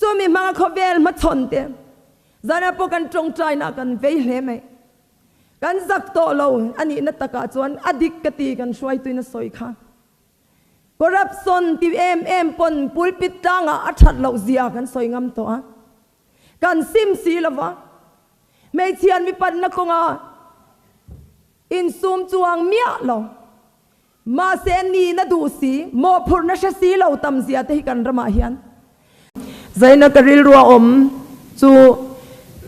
Chumi hmanga khawvel hmachhawn te zanah pawh kan tawngtaina kan vei hle mai. Kan zak tawh lo a nihna takah chuan a dik ka ti kan hruaituin a sawi kha. Corruption ti em em pawn pulpit tlangah a that loh zia kan sawi ngam tawh a. Kan sim si lova hmeichhian mipanna kawnga insum chuang miah lo. Mahse nihna duh si, mawhphurhna hre si lo tam zia te hi kan ramah hian. Zaina ka rilru a awm chu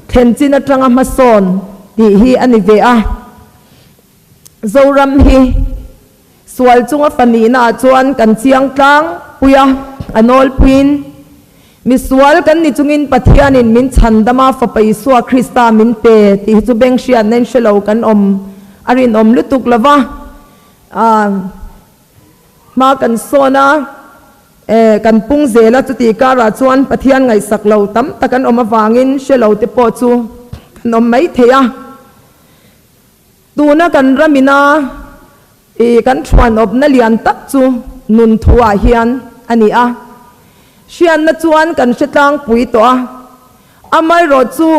thlen chin atanga hmasawn tih hi a ni ve a. Zoram hi sual chunga fa nihna ah chuan kan chiang tlang pui a, a nawlpuiin misual kan ni chungin Pathianin min chhandam a, Fapa Isua Krista min pe tih hi chu beng hriatna in hre lo kan awm a rinawm lutuk lo va. Hma kan sawn a, kan pung zel a, chutih karah chuan Pathian ngaihsak lo tam tak an awm avangin hre lo te pawh chu kan awm mai thei a. Tuna kan ramina kan thuanawpna lian tak chu nun thuah hian a ni a, hriatna chuan kan hre tlangpui tawh a, amaherawh chu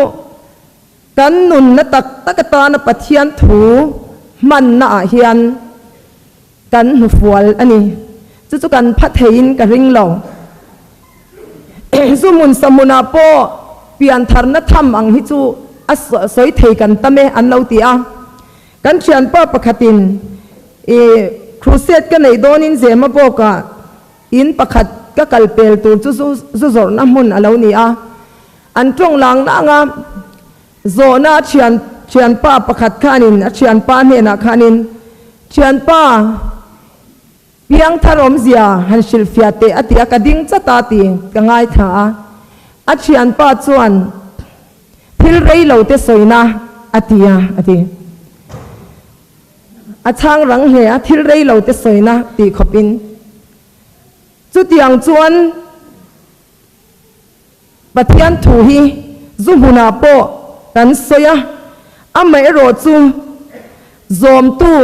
Kan nunna tak tak atana Pathian thu hmanna ah hian kan hnufual a ni. Chu chu kan pha theiin ka ring lo. Zu hmun sa hmunah pawh piantharna tham ang hi chu a sawi thei kan tam e an lo ti a. Kan thianpa pakhatin i crusade ka neih dawnin Zema bawkah in pakhat ka kal pel tur chu zu zawrhna hmun a lo ni a. An tawng lang lang a, zawhna a thian thianpa pakhat khanin a thianpa hnenah khanin, Thianpa, piangthar awmzia han hrilhfiah teh a ti a, ka ding chat a ti ka ngaithla a. A thianpa chuan, Thil rei lo te sawina a ti a, a ti. A chhang rang hle a, thil rei lo te sawina tih khawpin. Chutiang chuan. Pathian thu hi zu hmunah pawh kan sawi a, amaherawh chu zawmtu,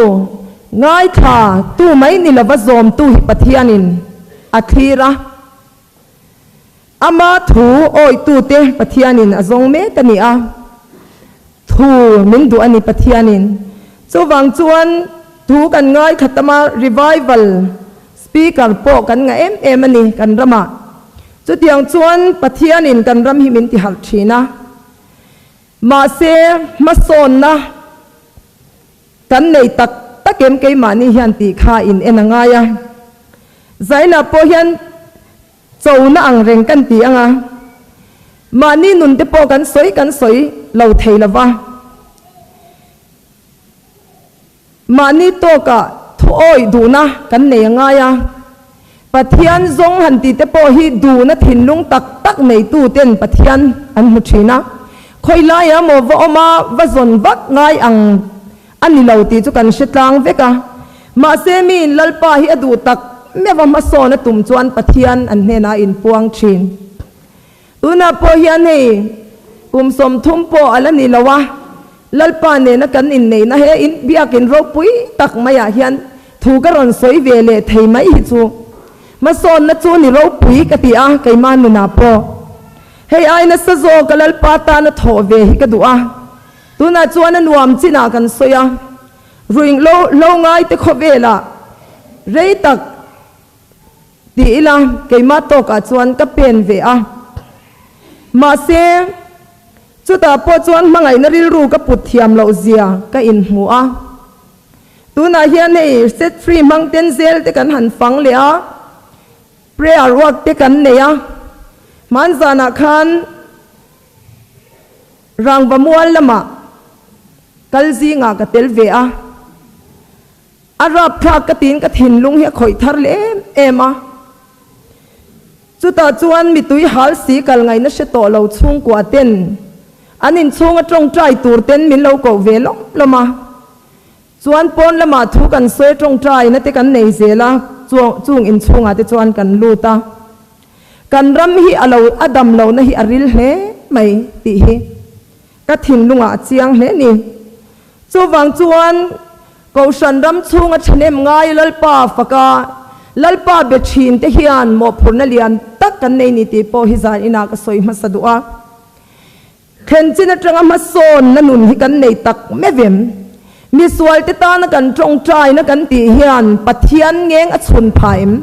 ngaithla tu mai ni lova zawmtu hi Pathianin a thlir a, ama thu awitute Pathianin a zawng mek a ni a, thu min duh a ni Pathianin. Chuvang chuan thu kan ngaithla tam a, revival speaker pawh kan ngah em em a ni kan ramah. Chutiang chuan Pathianin kan ram hi min ti harh thin a, mahse hmasawnna kan nei tak tak em keimahni hian tih kha in en a ngai a. Zaina pawh hian chona ang reng kan ti ang a, mahni nun te pawh kan sawi kan sawi lo thei lo va. Mahni tawkah thuawih duhna kan nei a ngai a, Pathian zawng han tih te pawh hi duhna thinlung tak tak neitu ten Pathian an hmu thin a, khawi laia maw va awm a, va zawn vak ngai ang a ni lo tih chu kan hre tlang vek a. Mahse miin Lalpa hi a duh tak meuh a hmasawn a tum chuan Pathian an hnenah a inpuang thin. Tunah pawh hian hei kum 30 pawh a la ni lo a, Lalpa nena kan inneihna he in biakin ropui tak maiah hian thu ka rawn sawi ve leh thei mai hi chu hmasawnna chu ni ropui ka ti a, keimah nunah pawh hei ai nasa zawk a Lalpa tana thawh ve hi ka duh a, tunah chuan a nuam chinah kan sawi a, ruih lo ngaite khawvelah rei tak Ti ila, keimah tawkah chuan ka pen ve a. Mahse, chutah pawh chuan hmangaihna rilru ka put thiam loh zia ka inhmu a. Tunah hian hei set free hmang ten zel te kan han fang leh a, prayer work te kan nei a. Hmanzanah khan Rangva mual lamah kal zingah ka tel ve a. A rapthlak ka tiin ka thinlung hi a khawih thar leh em em a. Chutah chuan mitui hal si kal ngaihna hre tawh lo chhungkua ten an inchhunga tawngtai tur ten min lo koh ve lawm lawm a. Chuan pawn lamah thu kan sawi tawngtaina te kan nei zel a, chung inchhungah te chuan kan lut a. Kan ram hi a lo a dam lohna hi a ril hle mai tih hi ka thinlungah a chiang hle ni. Chuvang chuan Kohhran ram chhunga thahnem ngai Lalpa faka Lalpa be thin te hian mawhphurhna lian tak kan nei ni tih pawh hi zan inah ka sawi hmasa duh a. Thlen chin atanga hmasawnna nun hi kan nei tak meuh em? Misual te tana kan tawngtaina kan tih hian Pathian ngeng a chhun pha em?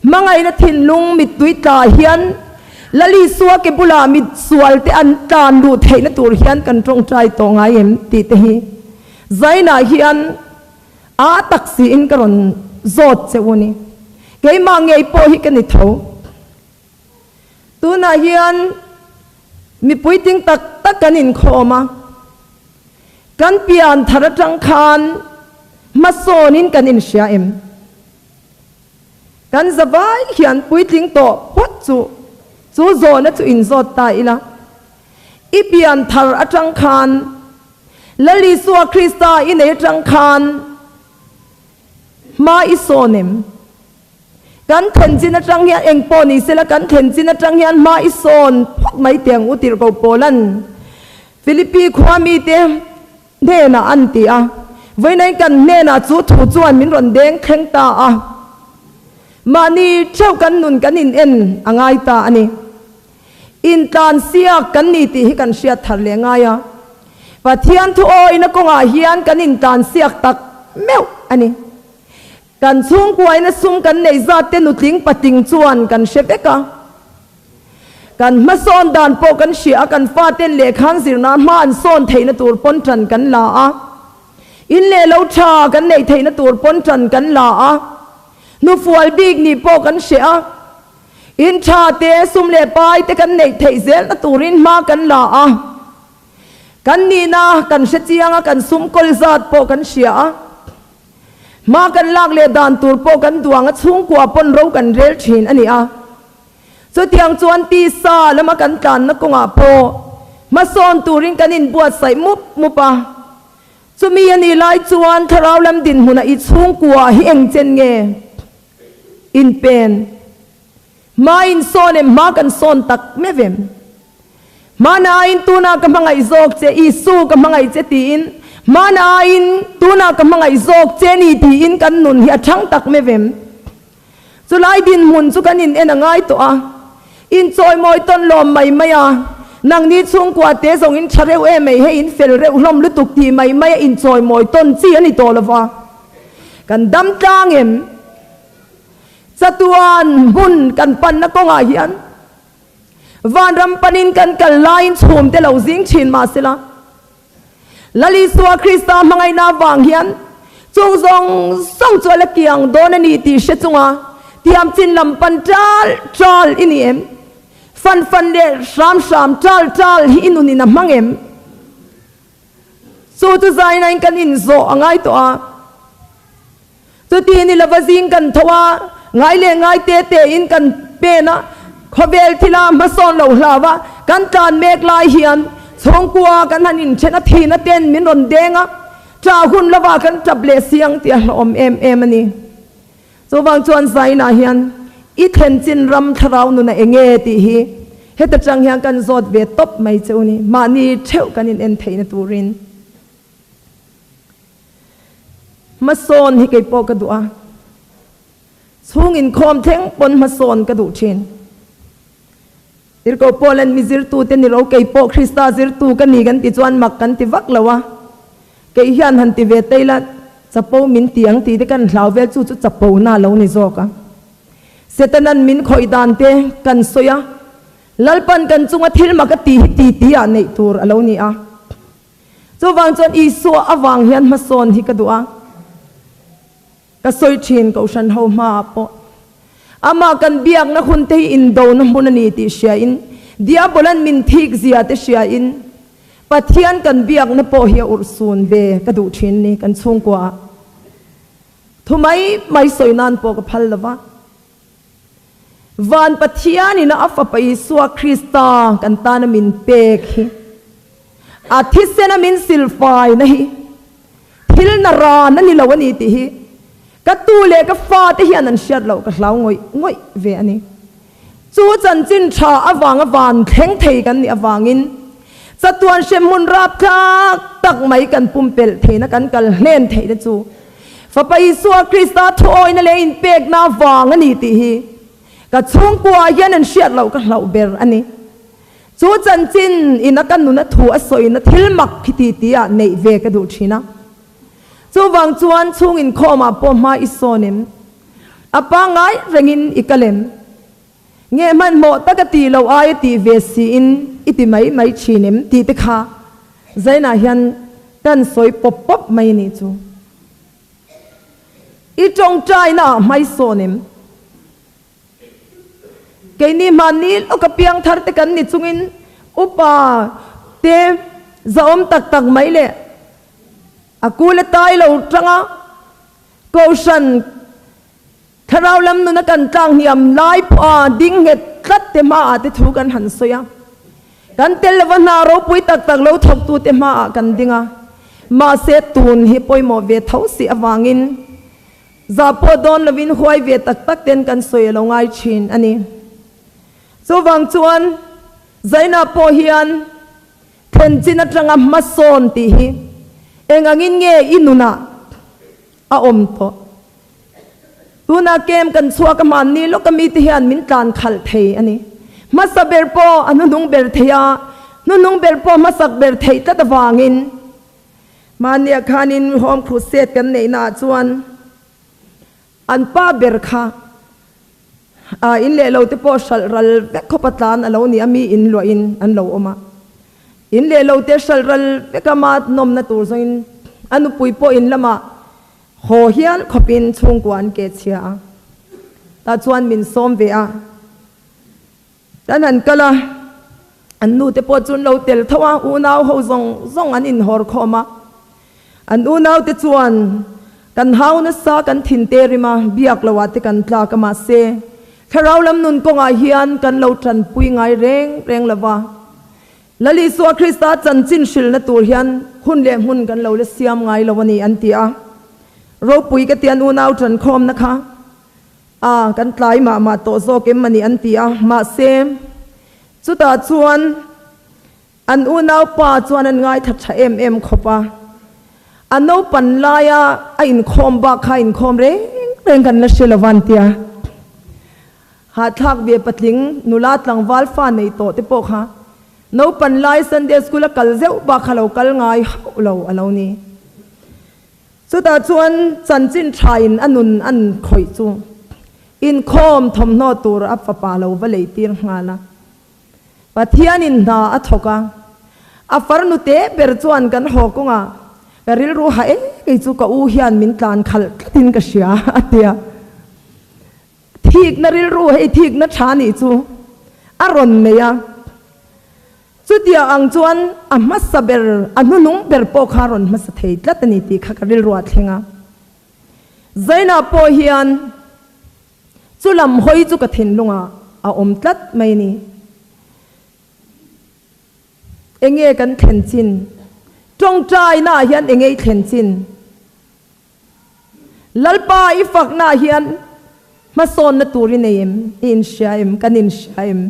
Hmangaihna thinlung mittui tla hian Lal Isua ke bulah misual te an tlan luh theihna tur hian kan tawngtai tawh ngai em tih te hi Zainah hian a tak siin ka rawn zawt che u ni. Keimah ngei pawh hi ka ni tho. Tunah hian mipui ting tak tak kan inkhawm a, kan pian thar atang khan hmasawnin kan inhria em? Kan zavai hian puitling tawh phawt chu chu zawhna chu inzawt ta ila. I pian thar atang khan Lal Isua Krista i nei atang khan hma i sawn em? Kan thlen chin atang hian eng pawh ni sela kan thlen chin atang hian hma i sawn phawt mai teh ang u tirhkoh Paula'n Philippi khua mite hnenah an ti a. Vawiin kan hnenah chu thu chuan min rawn deng thleng ta a. Mahni theuh kan nun kan in en a ngai ta a ni. Intlan siak kan ni tih hi kan hriat thar leh ngai a. Pathian thu awina kawngah hian kan intlan siak tak meuh a ni. Kan chhungkuaina sum kan neih zat te nutling patling chuan kan hre vek a. Kan hmasawn dan pawh kan hria a, kan faten lehkhan zirna hma an sawn theihna tur pawn tan kan la a. In leh lo tha kan neih theihna tur pawn tan kan la a. Hnufual bik nih pawh kan hre a. In tha te, sum leh pai te kan neih theih zelna turin hma kan la a. Kan nihna kan hre chiang a, kan sum kawl zat pawh kan hria a. Hma kan lak leh dan tur pawh kan duang a, chhungkua pawn ro kan rel thin a ni a. Chutiang chuan tisa lama kan tlanna kawngah pawh hmasawn turin kan inbuatsaih mup mup a. Chumi a nih lai chuan thlarau lam dinhmunah i chhungkua hi engchen nge inpen? Hma insawn em? Hma kan sawn tak meuh em? Hmanaiin tunah ka hmangaih zawk che, Isu ka hmangaih che tiin, hmanaiin tunah ka hmangaih zawk che ni tiin kan nun hi a thang tak meuh em? Chulai dinhmun chu kan in en a ngai tawh a, inchawimawi tawn lawm mai mai a, nangni chhungkua te zawng in tha reuh em mai, hei in fel reuh hlawm lutuk tih mai mai a inchawimawi tawn chi a ni tawh lo va, kan dam tlang em? Chatuan hmun kan panna kawngah hian Vanram panin kan kal laiin chhum te lo zing thin mah sela, Lal Isua Krista hmangaihna avang hian chung zawng zawng chu a la kiang dawn a ni tih hre chunga tiam chin lam pan ṭal ṭal i ni em? Fan fan leh hram hram ṭal ṭal hi i nunin a hmang em? Chu chu zainain kan inzawh a ngai tawh a. Chuti ni lova zing kan tho a, ngai leh ngai te tein kan pen a, khawvel thila hmasawn lo hlau a, kan tlan mek lai hian chhawngkua kan han inthen a, thihna ten min rawn deng a, ṭah hun lova kan ṭap leh siang tih a hlauhawm em em a ni. Chuvang chuan Zainah hian i thlen chin ram thlarau nuna eng nge tih hi heta ṭang hian kan zawt ve tawp mai che u ni, mahni ṭheuh kan in en theihna turin. Hmasawn hi kei pawh ka duh a, chhung inkhawm thleng pawn hmasawn ka duh thin. Tirhkoh Paulan mi zirtute ni lo kei pawh Krista zirtu ka ni kan ti chuan mak kan ti vak lo a, kei hian han ti ve tei la chapo min ti ang tih te kan hlau vel chu chu chapo na lo ni zawk a. Setanan min khawih dan te kan sawi a, Lalpan kan chunga thil mak a tih hi ti ti ah neih tur a lo ni a. Chuvang chuan Isua avang hian hmasawn hi ka duh a, ka sawi thin Kohhran ho hmaah pawh. Amah kan biakna hun te hi indona hmun a ni tih hriain, Diabolan min thik zia te hriain, Pathian kan biakna pawh hi a urhsun ve ka duh thin ni kan chhungkuaah. Thu mai mai sawi nan pawh ka phal lo va. Van Pathianin a Fapa Isua Krista kan tana min pek hi, a thisena min silfaina hi thil na ran a ni lo a ni tih hi ka tu leh ka fate hian an hriat loh ka hlau ngawih ngawih ve a ni. Chu chanchin tha avanga van thleng thei kan nih avangin chatuan hremhmun rapthlak tak mai kan pumpelh theihna kan kal hlen theihna chu. Fapa Isua Krista thuawina leh inpekna vang a ni tih hi ka chhungkua hian an hriat loh ka hlauh ber a ni. Chu chanchin ina ka nuna thu a sawina thil mak khi ti tia neih ve ka duh thin a. Chuvang chuan chhung inkhawmah pawh hma i sawn em? A pangngai rengin i kal em? Nge hmanhmawh taka tih loh aia tih ve siin i ti mai mai thin em tih te kha Zainah hian kan sawi pawp pawp mai a nih chu. I tawngtaina ah hmai sawn em? Keini hmanni lawka piangthar te kan ni chungin upa te zahawm tak tak mai leh a kul a tai lo tanga Kohhran Thlarau lam nuna kan tlang hniam lai pawha ding nghet tlat te hmaah te thu kan han sawi a. Kan tel lova hna ropui tak tak lo thawktute hmaah kan ding a. Mahse tun hi pawimawh ve tho si avangin zah pawh dawn lovin huai ve tak tak ten kan sawi a lo ngai thin a ni. Chuvang chuan Zaina pawh hian thlen chin atanga hmasawn tih hi eng angin nge i nunah a awm tawh. Tuna kem kan chhuak a hmanni lawk a mite hian min tlan khalh thei a ni. Hmasa ber pawh a hnuhnung ber thei a, hnuhnung ber pawh hmasak ber theih tlat avangin hmanniah khanin Home Crusade kan neihnaah chuan an pa ber kha in leh lo te pawh hralh ral vek khawp a tlan a lo ni a, mi in luahin an lo awm a. In leh lo te hralh ral vek a ma nawmna tur zawngin a nupui pawh in lamah Haw hial khawpin chhungkua an ke chhia a, tah chuan min sawm ve a. Kan han kal a, an nute pawh chu an lo tel tho a, unau ho zawng zawng an inhawr khawm a. An unaute chuan kan hau nasa kan thin te rim a, biak loah te kan tlak a mahse thlarau lam nun kawngah hian kan lo tanpui ngai reng reng lo va. Lal Isua Krista chanchin hrilhna tur hian hun leh hmun kan lo la siam ngai lo a ni an ti a. Ropui ka tian unau ṭankhawmna kha a kan tlai mah mah tawh zawk em a ni an ti a. Mahse, chutah chuan an unau pa chuan an ngaithla ṭha em em khawp a. A naupan laia a inkhawm bak kha inkhawm reng reng kan la hre lo va an ti a. Hahthlak ve patling, nula tlangval fa nei tawh te pawh kha naupan lai Sunday School a kal zeuh bak kha lo kal ngai hauh lo a lo ni. Chutah chuan chanchin tha in a nun an khawih chu inkhawm thawmhnaw tur a fapa lo va lei tir nghal a. Pathian in hna a thawk a, a farnu te ber chuan kan haw kawngah ka rilru ha e kei chu ka u hian min tlan khalh tlatin ka hria a ti a. Thikna rilru hei thikna tha nih chu a rawn nei a, chutia ang chuan a hmasa ber, a hnuhnung ber pawh kha a rawn hmasa thei tlat a ni tih kha ka rilru ah thleng a. Zainah pawh hian chu lam hawi chu ka thinlungah a awm tlat mai a ni. Enge kan thlen chin? Tawngtaina ah hian enge i thlen chin? Lalpa i faknaah hian hmasawnna tur i nei em? I inhria em? Kan inhria em?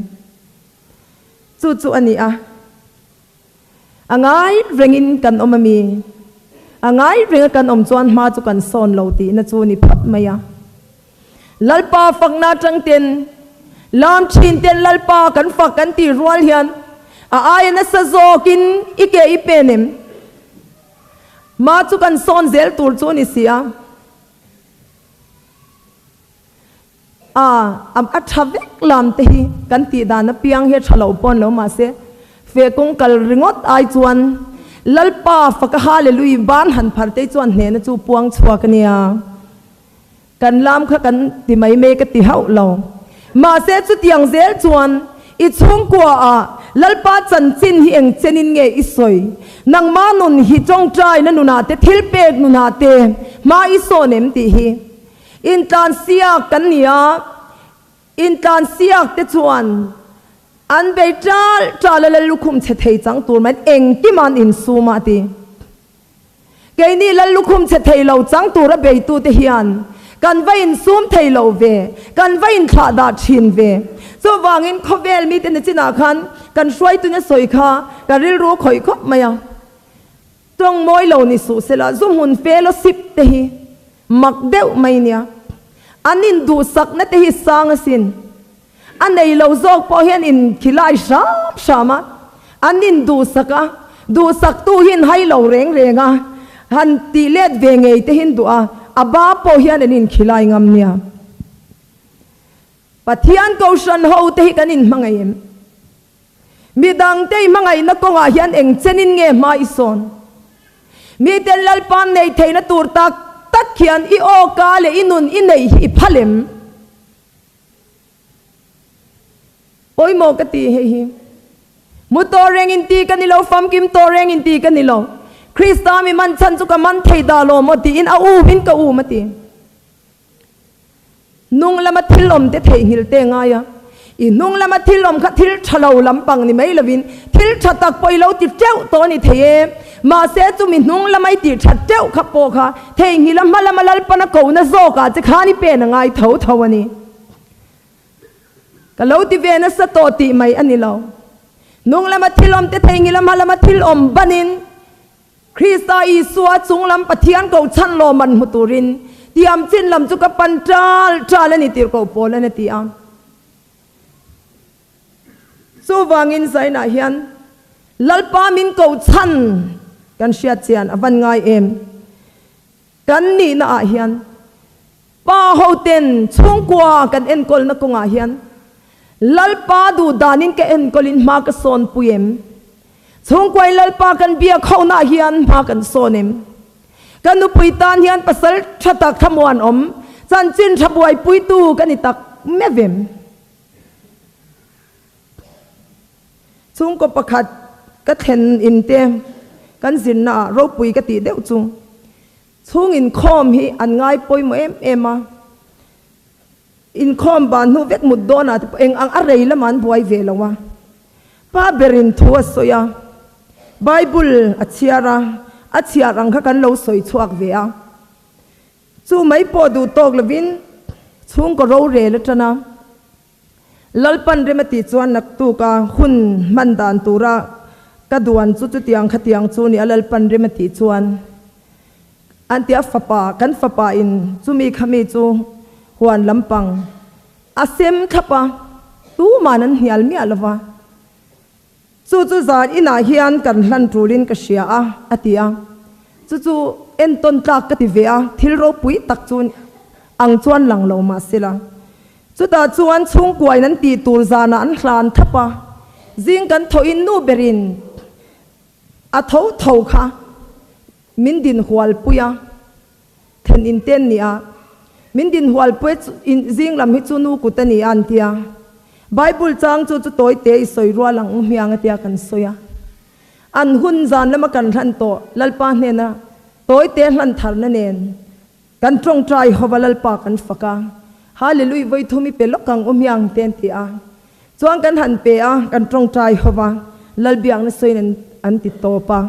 Chu chu a ni a. A ngai rengin kan awm a mi? A ngai renga kan awm chuan hma chu kan sawn lo tihna chu ni phawt mai a. Lalpa fakna atang ten, lam thin ten Lalpa kan fak kan tih rual hian a aia nasa zawkin i ke i pen em? Mah chu kan sawn zel tur chu a ni si a. A, a tha vek lam te hi kan tih dan apiang hi a tha lo pawn lo mahse feh kawng kal ringawt ai chuan Lalpa faka Hallelui ban han phar te chuan hnehna chu puang chhuak a nia. Kan lam kha kan ti mai mai ka ti hauh lo. Mahse chutiang zel chuan i chhungkua ah Lalpa chanchin hi eng chenin nge i sawi? Nangmah nun hi tawngtaina nunah te thilpek nunah te hma i sawn em tih hi intlansiak kan ni a, intlansiak te chuan an bei ṭal ṭal a Lallukhum chhe thei chang tur mai engkim an insum a ti. Keini lal lukhum chhe thei lo chang tura beitute hian kan va insum thei lo ve, kan va inthlah dah thin ve. Chuvangin khawvel mite na chinah khan kan hruaituna sawi kha ka rilru khawih khawp mai a. Tawng mawi lo ni suh sela, zu hmun fellowship te hi. Mak deuh mai nia. An induhsakna te hi sang asin. A nei lo zawk pawh hian in khilai hram hram a, an induhsak a, duhsaktu hi in hai lo reng reng a, han tih let ve ngei te hi an duh a, a ba pawh hian an inkhilai ngam nia. Pathian Kohhran ho te hi kan inhmangaih em? Midangte i hmangaihna kawngah hian eng chenin nge hma i sawn? Miten Lalpa'n nei theihna tur tak tak hian i awka leh i nun i neih hi i phal em? Pawimawh ka ti hei hi. Mu tawh reng in ti ka ni lo, famkim tawh reng in ti ka ni lo. Krista mi man chhan chu ka man thei dah lo maw tiin a um in ka um a ti. Hnung lama thil awm te theihnghilh te ngai a, i hnung lama thil awm kha thil tha lo lampang ni mai lovin thil tha tak pawh i lo ti teuh tawh a ni thei e. Mahse chumi hnung lama i tih tha teuh kha pawh kha theihnghilh a hma lama Lalpana kohna zawkah che khan i pen a ngai tho tho a ni. Ka lo ti ve nasa tawh tih mai a ni lo. Hnung lama thil awm te theihnghilh a hma lama thil awm banin Krista Isua chunglam Pathian ko chhan lawm an hmu turin tiam chin lam chu ka pan ṭal ṭal a ni tir ko pawl an a ti a. Chuvangin Zainah hian Lalpa min ko chhan kan hriat chian a van ngai em? Kan nihna ah hian Pa hoten chhungkua kan enkawlna kawngah hian Lalpa duh danin ka enkawlin hma ka sawn pui em? Chhungkuain Lalpa kan biak honaah hian hma kan sawn em? Ka nupui tan hian pasal tha tak thlamuan awm, chanchin tha buaipuitu ka ni tak meuh em? Chhungkaw pakhat ka thlen in te kan zirnaah ropui ka tih deuh chu Chhung inkhawm hi an ngai pawimawh em em a, inkhawm ban hnu vek mut dawnah te pawh eng ang a rei lamah an buai ve lo a. Pa berin thu a sawi a, Bible a chhiar a, a chhiar ang kha kan lo sawi chhuak ve a. Chu mai pawh duh tawk lovin chhungkaw rorel atana Lalpan rem a tih chuan naktuka hun hman dan tura ka duan chu chutiang khatiang chu ni a Lalpan rem a tih chuan an ti a fapa kan fapa in chumi khami chu huan lampang a sem thlap a tuman an hnial miah lova chu chu zan inah hian kan hlan tulin ka hria a a ti a chu chu entawn tlak ka ti ve a thil ropui tak chu ang chuan lang lo mahsela Chutah chuan chhungkuain an tih tur zanah an hlan thap a, zing kan thawhin nu berin a tho tho kha min din hualpui a, then in ten ni a, min din hualpui a zing lam hi chu nu kut a ni a an ti a, Bible chang chu chu tawi te i sawi rual ang u hmiang a tia kan sawi a, an hun zan lama kan hlan tawh Lalpa hnena tawi te hlan tharna nen Kan tawngtai hova Lalpa kan fak a, Hallelui vawi thum i pe lawk ang u hmiang te an ti a. Chuan kan han pe a, kan tawngtai hova Lalbiakna sawiin an an ti tawp a.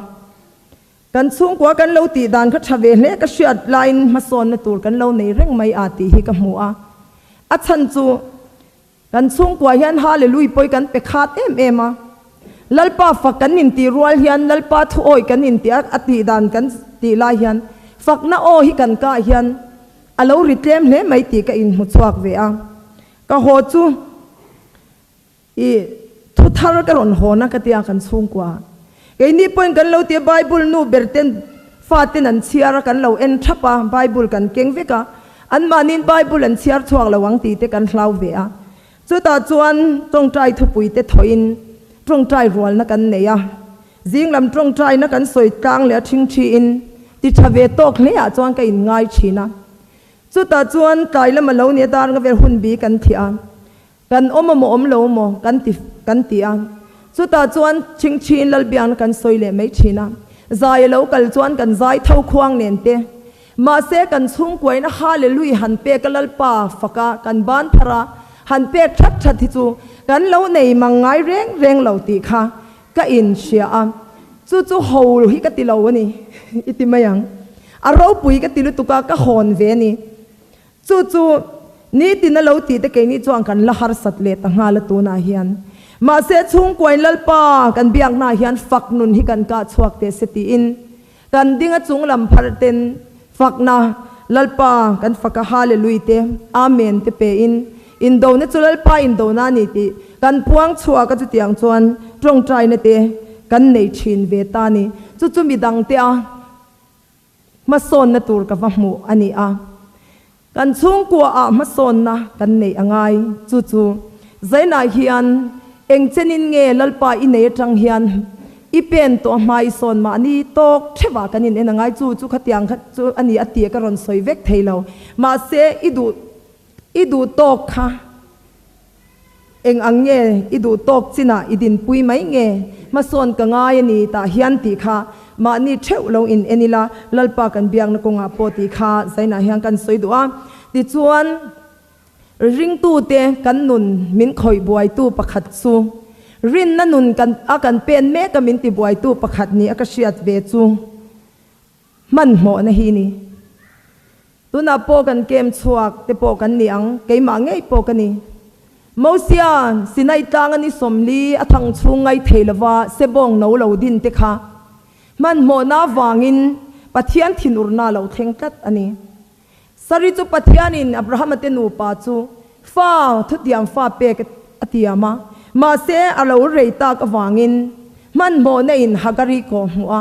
Kan chhungkua kan lo tih dan kha tha ve hle ka hriat laiin hmasawnna tur kan lo nei reng mai a tih hi ka hmu a. A chhan chu Kan chhungkua hian Hallelui pawi kan pe khat em em a. Lalpa fak kan intih rual hian Lalpa thu awi kan intih a, a tih dan kan tih lai hian fakna aw hi kan kah hian a lo ri tlem hle mai tih ka inhmu chhuak ve a. Ka haw chu i thu thar ka rawn hawn a ka tia kan chhungkua. Keini pawhin kan lo ti a Bible nu ber ten faten an chhiar a kan lo en thap a, Bible kan keng vek a, anmahniin Bible an chhiar chhuak lo ang tih te kan hlau ve a. Chutah chuan tawngtai thupui te thawhin tawngtai rualna kan nei a, zinglam tawngtaina kan sawi tlang leh a thingthiin ti tha ve tawk hle ah chuan ka inngai thin a. Chutah chuan tlai lama lo ni a dar nga vel hun bi kan thiah a. Kan awm a maw awm lo maw kan ti kan ti a, chutah chuan chhingchhin Lalbiakna kan sawi leh mai thin a, zai a lo kal chuan kan zai tho khuang nen te, mahse kan chhungkuain a Hallelui han pek a Lalpa fak a kan ban thar a han pek that that hi chu kan lo nei mang ngai reng reng lo tih kha ka in hria a, chu chu ho hi ka ti lo a ni i ti mai ang, a ropui ka ti lutuk a ka hawn ve a ni. Chu chu nitin a lo tih te keini chuan kan la harsat leh ta nghal a tunah hian. Mahse chhungkuain Lalpa kan biaknaah hian fak nun hi kan kah chhuak teh se tiin kan ding a chung lam phar ten fakna Lalpa kan fak a, Hallelui te, Amen te pe in, indona chu Lalpa indona a ni tih kan puang chhuak a, chutiang chuan tawngtaina te kan nei thin ve ta a ni. Chu chu midang te a hmasawnna tur ka va hmuh a ni a. Kan chhungkua ah hmasawnna kan neih a ngai. Chu chu Zainah hian eng chenin nge Lalpa i nei atang hian i pen tawh a hma i sawn mahni tawk theuhah kan in en a ngai. Chu chu khatiang kha chu a ni a tih ka rawn sawi vek thei lo. Mahse i duh i duh tawk kha Eng ang nge i duh tawk chinah i dinpui mai nge? Hmasawn ka ngai a ni tah hian tih kha mahni theuh lo in en ila, Lalpa kan biakna kawngah pawh tih kha zainah hian kan sawi duh a. Tichuan, ringtute kan nun min khawih buaitu pakhat chu rinna nun kan a kan pen mek a min tibuaitu pakhat ni a ka hriat ve chu hmanhmawhna hi ni. Tunah pawh kan kem chhuak te pawh kan ni ang, keimah ngei pawh ka ni. Mosia'n Sinai tlanga ni 40 a thang chhung ngai thei lova sebawng no lo din te kha hmanhmawhna avangin Pathian thinurna a lo thleng tlat a ni. Sari chu Pathianin Abrahama te nupa chu fa thutiam fa pek a tiam a, mahse a lo rei tak avangin hmanhmawhna in Hagari kawh hmuh a,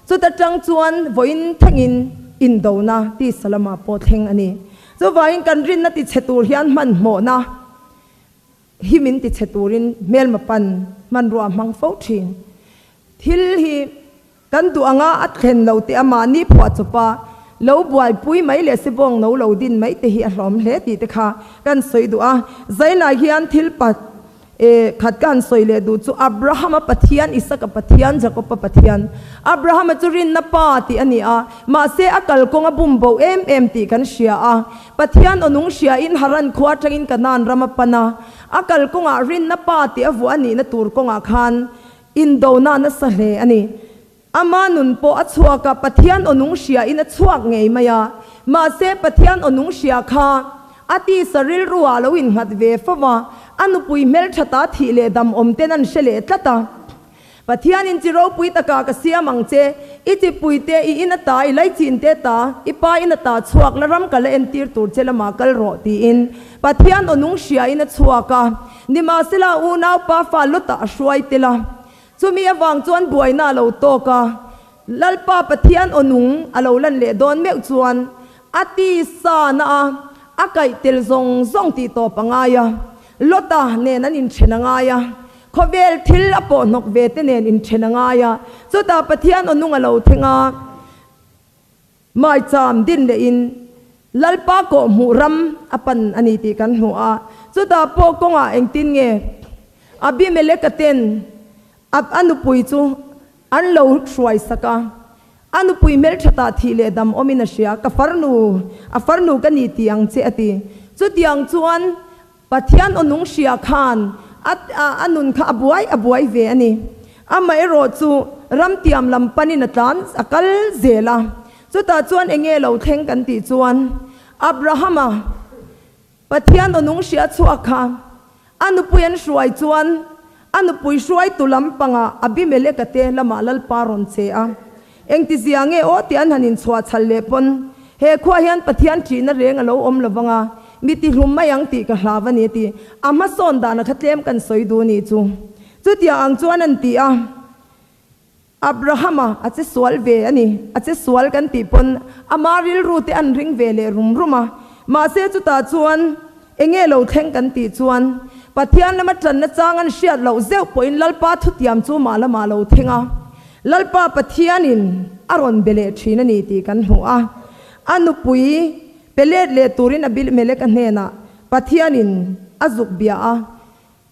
Chuta tang chuan vawiin thlengin indona tisa lamah pawh thleng a ni. Chuvangin kan rinna tichhe tur hian hmanhmawhna hi min tichhe turin hmelma pan hmanrua a hmang fo thin. Thil hi kan duh anga a thlen lo teh a mahni phuah chawpa lo buaipui mai leh sibawng no lo din mai te hi a hlawm hle tih te kha kan sawi duh a. Zainah hian thil pa E, khat ka han sawi leh duh chu Abrahama Pathian, Isaka Pathian, Jakoba Pathian. Abrahama chu rinna pa tih a ni a, mahse a kalkawng a bum bo em em tih kan hria a. Pathian aw nung hriain Haran khua atangin Kanaan ram a pan a, a kalkawngah rinna pa tih a vuah a nihna tur kawngah khan indona nasa hle a ni. Ama nun pawh a chhuak a, Pathian aw nung hriain a chhuak ngei mai a. Mahse, Pathian aw nung hria kha a tisa rilru ah lo innghat ve fo va, a nupui hmelthata thih leh dam awm ten an hre leh tlat a. Pathianin chi ropui takah ka siam ang che, i chipui te, i in ata, i laichin te ta, i pa in ata chhuak la ram ka la entir tur che lamah kal rawh tiin Pathian aw nung hriain a chhuak a. Nimahsela, unaupa fa Lota a hruai tel a. Chumi avang chuan buaina a lo tawk a, Lalpa Pathian aw nung a lo lan leh dawn meuh chuan a tisa na a, a kaih tel zawng zawng tih tawp a ngai a, Lota nen an inthen a ngai a, khawvel thil a pawh hnawk ve te nen inthen a ngai a, chutah Pathian aw nung a lo thleng a. Maicham din lehin Lalpa kawhhmuh ram a pan a ni tih kan hmu a. Chutah pawh kawngah engtin nge Abimeleka ten a a nupui chu an lo hruai sak a. A nupui hmelthatah thih leh dam awmin a hria, Ka farnu, a farnu ka ni tih ang che a ti. Chutiang chuan Pathian aw nung hria khan a a nun kha a buai a buai ve a ni. Amaherawh chu ramtiam lam panin a tlan a kal zel a. Chutah chuan eng nge lo thleng kan tih chuan Abrahama Pathian aw nung hria chhuak kha a nupui an hruai chuan a nupui hruaitu lampangah Abimeleka te lamah Lalpa rawn che a. Engtizia nge aw tih an han inchhuah chhal leh pawn he khuaah hian Pathian ṭihna reng a lo awm lo vang a, mi tihlum mai ang tih ka hlau a ni a ti. A hmasawn dana kha tlem kan sawi duh ni chu. Chutiang ang chuan an ti a, Abrahama a che sual ve a ni, a che sual kan tih pawn ama rilru te an ring ve leh rum rum a. Mahse chutah chuan enge lo thleng kan tih chuan Pathian lama ṭanna chang an hriat loh zeuh pawhin Lalpa thutiam chu mah lamah lo thleng a. Lalpa Pathianin a rawn be leh thin a ni tih kan hmu a. A nupui pe let leh turin Abimeleka hnenah Pathianin a zuk bia a.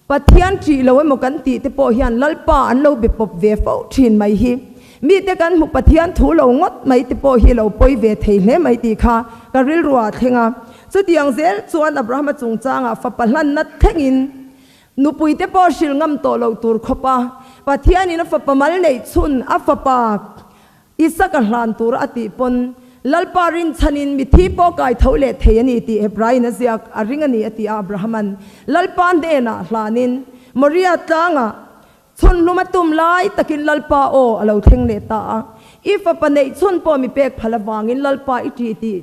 Pathian ṭih lo emaw kan tih te pawh hian Lalpa an lo be pawp ve fo thin mai hi. Mite kan hmu Pathian thu lo ngawt mai te pawh hi lo pawi ve thei hle mai tih kha ka rilru ah thleng a. Chutiang zel chuan Abrahama chungchangah fapa hlanna thlengin Nupui te pawh hrilh ngam tawh loh tur khawp a, Pathianin a fapa mal neih chhun a fapa Isaka hlan tura a tih pawn Lalpa rinchhanin mithi pawh kai tho leh thei a ni tih Hebraiin a ziak a ring a ni a ti a, Abrahama'n Lalpa hnenah hlanin Moria tlangah chhun hlum a tum lai takin Lalpa aw a lo thleng leh ta a, I fapa neih chhun pawh mi pek phal avangin Lalpa i ṭih tih.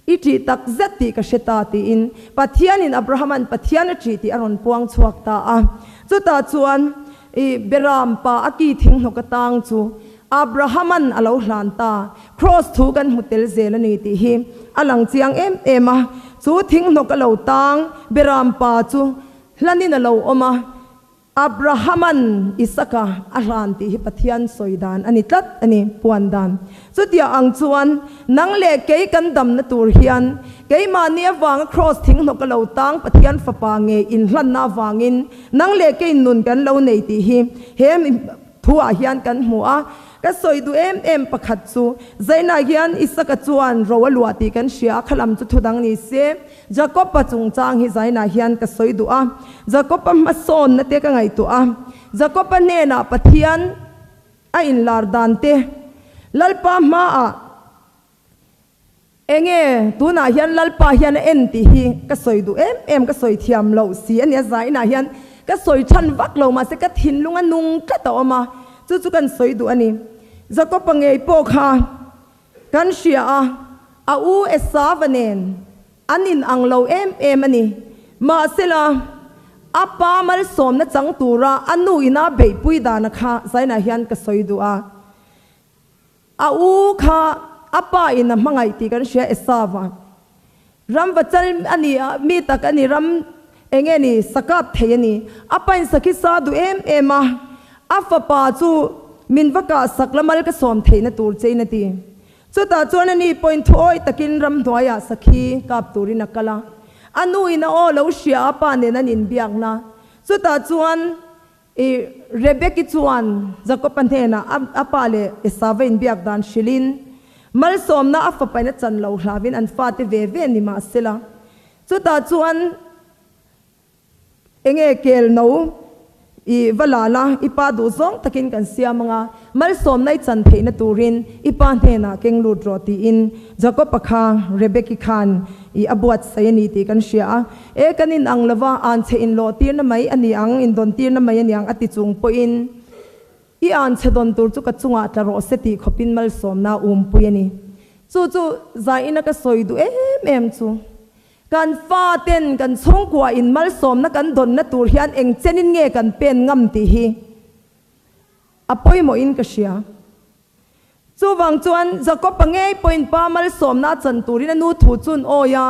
I ṭih tak zet tih ka hre ta, tiin Pathianin Abrahama'n Pathian a ṭih tih a rawn puang chhuak ta a. Chutah chuan i Beram pa a ki thinghnawk atang chu Abrahama'n a lo hlan ta. Kraws thu kan hmu tel zel a ni tih hi a lang chiang em em a. Chu thinghnawk a lo tang Beram pa chu hlanin a lo awm a. Abrahama'n Isaka a hlan tih hi Pathian sawi dan a ni tlat a ni, puan dan. Chutiang ang chuan nang leh kei kan damna tur hian keimahni avanga kraws thinghnawk a lo tang Pathian Fapa ngei inhlanna avangin nang leh kei nun kan lo nei tih hi he thuah hian kan hmu a. Ka sawi duh em em pakhat chu Zainah hian Isaka chuan ro a luah tih kan hria a, khalam chu thudang ni se. Jakob-a chungchang hi zainah hian ka sawi duh a, Jakob-a hmasawnna te ka ngaihtuah a, Jakob-a hnenah Pathian a inlar dan te, Lalpa hmaah enge tunah hian Lalpa hian a en tih hi ka sawi duh em em, ka sawi thiam loh si a nia, zainah hian ka sawi chhan vak lo mahse ka thinlung a nung tlat a awm a, chu chu kan sawi duh a ni. Jakob-a ngei pawh kha Kan hria a, a u Esava nen an in ang lo em em a ni. Mahsela, a pa malsawmna chang tura a nu ina beihpui dana kha Zainah hian ka sawi duh a. A u kha a pa in a hmangaih tih kan hria Esava. Ram va chal a ni a, mi tak a ni, ram eng nge ni, sa kap thei a ni. A pain sakhi sa duh em em a, a fapa chu min va kah sak la mal ka sawm theihna tur chein a ti. Chutah chuan a ni pawhin thuawi takin ram hnuaiah sakhi kap turin a kal a. A nuin a aw lo hria a pa nen an inbiakna. Chutah chuan i Rebeki chuan Jakob-a hnenah a pa leh Esava inbiak dan hrilhin, malsawmna a fapain a chan lo hlauhin an fate ve ve ni mah sela. Chutah chuan enge kel no i va la la, i pa duh zawng takin kan siam anga, malsawmna i chan theihna turin i pa hnenah keng lut rawh tiin Jakob-a kha Rebeki khan i a buatsaih a ni tih kan hria a. E, kan in ang lova, anchhe inlawh tirna mai a ni ang, indawn tirna mai a ni ang a ti chung pawhin i anchhe dawn tur chu ka chungah tla rawh se tih khawpin malsawmna a umpui a ni. Chu chu zaina ka sawi duh em em chu. Kan faten kan chhungkua in malsawmna kan dawnna tur hian eng chenin nge kan pen ngam tih hi a pawimawhin ka hria. Chuvang chuan Jakob-a ngei pawhin pa malsawmna a chan turin a nu thu chu an awi a,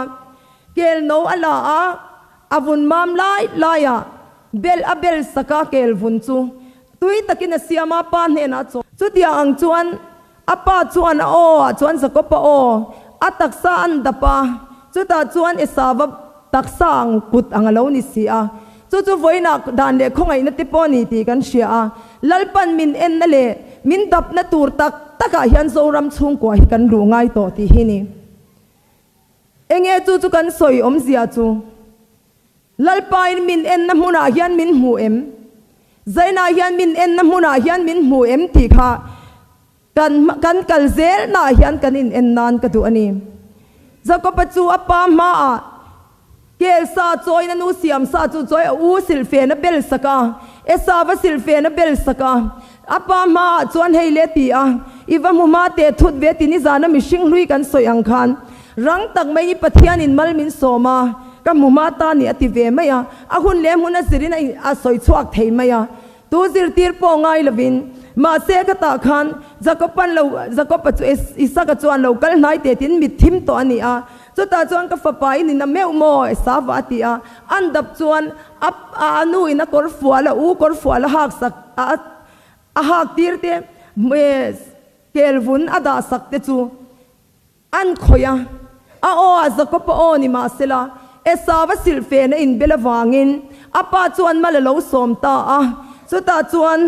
kel no a la a, a vun mam lai laiah bel a bel sak a, kel vun chu tui takin a siam a, pa hnenah a chaw. Chutiang ang chuan a pa chuan a aw ah chuan Jakob-a aw a taksa an dap a, chutah chuan Esava taksa ang kut ang a lo ni si a. Chu chu vawiinah dan leh khawngaihna te pawh a ni tih kan hria a, Lalpan min enna leh min dapna tur tak takah hian Zoram chhungkua hi kan luh ngai tawh tih hi ni. Enge chu chu kan sawi awmzia chu? Lalpain min enna hmunah hian min hmu em? Zainah hian min enna hmunah hian min hmu em tih kha kan kan kal zelnaah hian kan in en nan ka duh a ni. Jakob-a chu a pa hmaah Kel sa chawiin a nu siam sa chu chawi a u silhfen a bel sak a, Esau-a silhfen a bel sak a. A pa hmaah chuan hei le ti a, I va hmu hma teh thut ve ti nizana mihring hlui kan sawi ang khan rang tak mai i Pathianin mal min sawm a, ka hmu hma ta ni a ti ve mai a, a hun leh hmun a zirin a sawi chhuak thei mai a. Tu zirtir pawh ngai lovin, mahse ka tah khan Jakob-an lo, Jakob-a chu Isaka chuan lo kal hnai teh tiin mit thim tawh a ni a. Chutah chuan ka fapa i nina meuh maw? Esava a ti a. An dap chuan a a nu in a kawr fual a u kawr fual a hak sak a a hak tir te kel vun a dah sak te chu An khawih a, a aw ah Jakob-a aw ni mahsela, Esau-a silhfen a inbel avangin a pa chuan mal a lo sawm ta a. Chutah chuan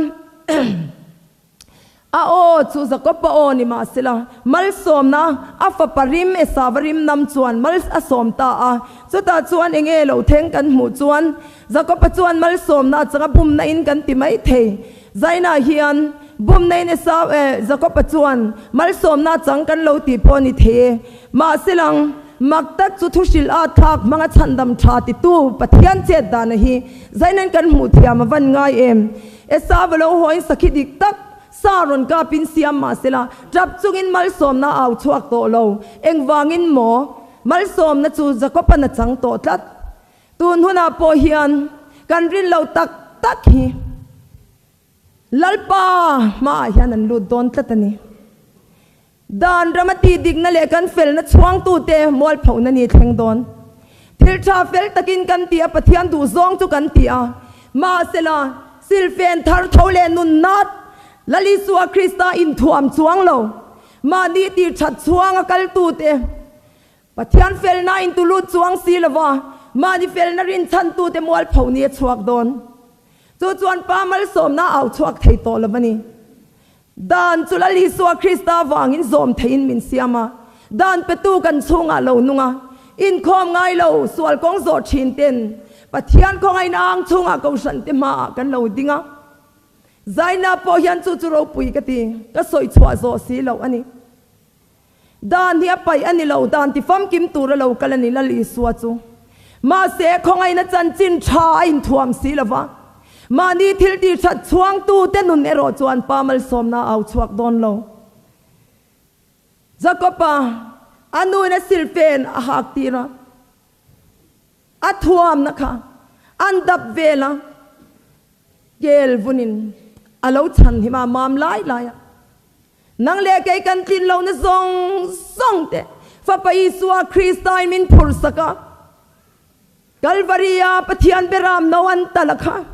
a aw chu Jakob-a aw ni mahsela, malsawmna a fapa rim Esau-a rim nam chuan mal a sawm ta a. Chutah chuan eng nge lo thleng kan hmuh chuan Jakob-a chuan malsawmna a changa bumna in kan ti mai thei. Zainah hian bumna in Esau eh Jakob-a chuan malsawmna chang kan lo tih pawh a ni thei e. Mahse lang, mak tak chu thu hrilh a thlak hmanga chhandam tha titu Pathian chet dana hi Zainan kan hmuh thiam a van ngai em. Esau a lo hawiin sakhi dik tak sa rawn kapin siam mahsela tap chungin malsawmna a au chhuak tawh lo. Engvangin maw? Malsawmna chu Jakoban a chang tawh tlat. Tun hunah pawh hian kan rin lo tak tak hi Lalpa hmaah hian an lut dawn tlat a ni. Dan rama tih dikna leh kan felna chhuangtute mualphohna ni thleng dawn. Thil tha fel takin kan ti a, Pathian duh zawng chu kan ti a. Mahsela, silfen thar tho leh nun nat Lal Isua Krista inthuam chuang lo, mahni tih that chhuanga kaltute, Pathian felna intu lut chuang si lova, mahni felna rinchhantute mualpho ni a chhuak dawn. Chu chuan Pa malsawmna a au chhuak thei tawh lo a ni. Dan chu Lal Isua Krista vangin zawm theiin min siam a, dan petu kan chhungah lo nung a, inkhawm ngai lo, sual kawng zawh thin ten Pathian khawngaihna ang chhungah Kohhran te hmaah kan lo ding a. Zaina pawh hian chu chu ropui ka ti, ka sawi chhuah zawh si loh a ni. Dan hi a paih a ni lo, dan ti famkim tur a lo kal a ni Lal Isua chu. Mahse, khawngaihna chanchin tha a inthuam si lo va, mahni thil tih that chhuangtute nun erawh chuan Pa malsawmna a au chhuak dawn lo. Jakob-a a nuin a silfen a hak tir a, a thuamna kha an dap vel a, kel vunin a lo chhan him a, mam lai lai a. Nang leh kei kan tlin lohna zawng zawng te Fapa Isua Kristain min phursak a, Kalvaria Pathian Beram no an tal a kha.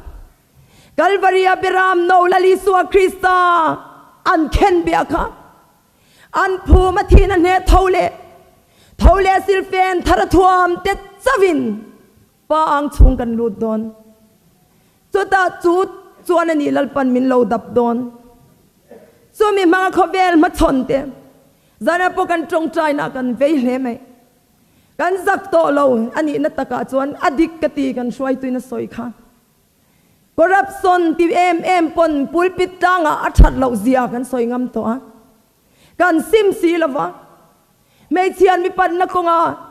Kalvaria Beram no Lal Isua Krista an khen bia kha. An phum a thin a hne tho leh tho leh silfen thar a thuam te chauhin Pa ang chhung kan lut dawn. Chutah chu chuan a nih Lalpan min lo dap dawn. Chumi hmanga khawvel hmachhawn te zanah pawh kan tawngtaina kan vei hle mai. Kan zak tawh lo a nihna takah chuan a dik ka ti kan hruaituin a sawi kha. Corruption ti em em pawn pulpit tlangah a that loh zia kan sawi ngam tawh a. Kan sim si lova hmeichhian mipanna kawnga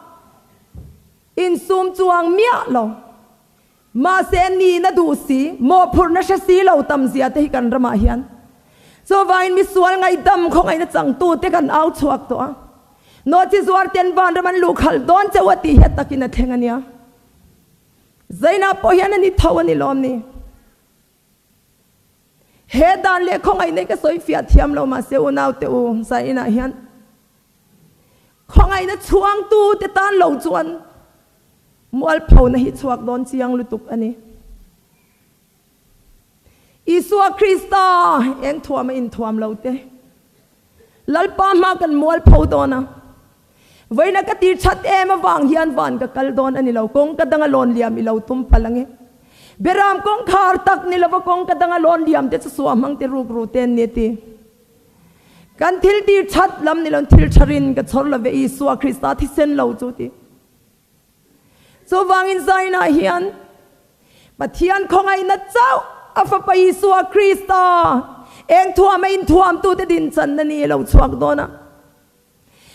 Insum chuang miah lo. Mahse nihna duh si, mawhphurhna hre si lo tam zia te hi kan ramah hian. Chuvangin misual ngaihdam khawngaihna changtute kan au chhuak tawh a. Nawhchi zuar ten vanram an luh khalh dawn chauh a tih hi a takin a thleng a nia. Zainah pawh hian a ni tho a ni lawm ni. He dan leh khawngaihna hi ka sawi fiah thiam lo mahse unaute u Zainah hian Khawngaihna chhuangtute tan lo chuan mualphona hi chhuak dawn chiang lutuk a ni. Isua Krista eng thuam a inthuam lo te, Lalpa hma kan mualpho dawn a, vawiina ka tir that em avang hian van ka kal dawn a ni lo, kawng ka danga lawn liam i lo tum palh ang e. Beram kawngkhar tak ni lova kawng ka danga lawn liam te chu suah hmang te ruk ru te an ni a ti. Kan thil tir that lam ni loin thil tha rin ka chhawr lo ve Isua Krista thisen lo chu ti. Chuvangin zainah hian Pathian khawngaihna chauh a fapa Isua Krista eng thuam a inthuamtute dinchanna ni a lo chhuak dawn a.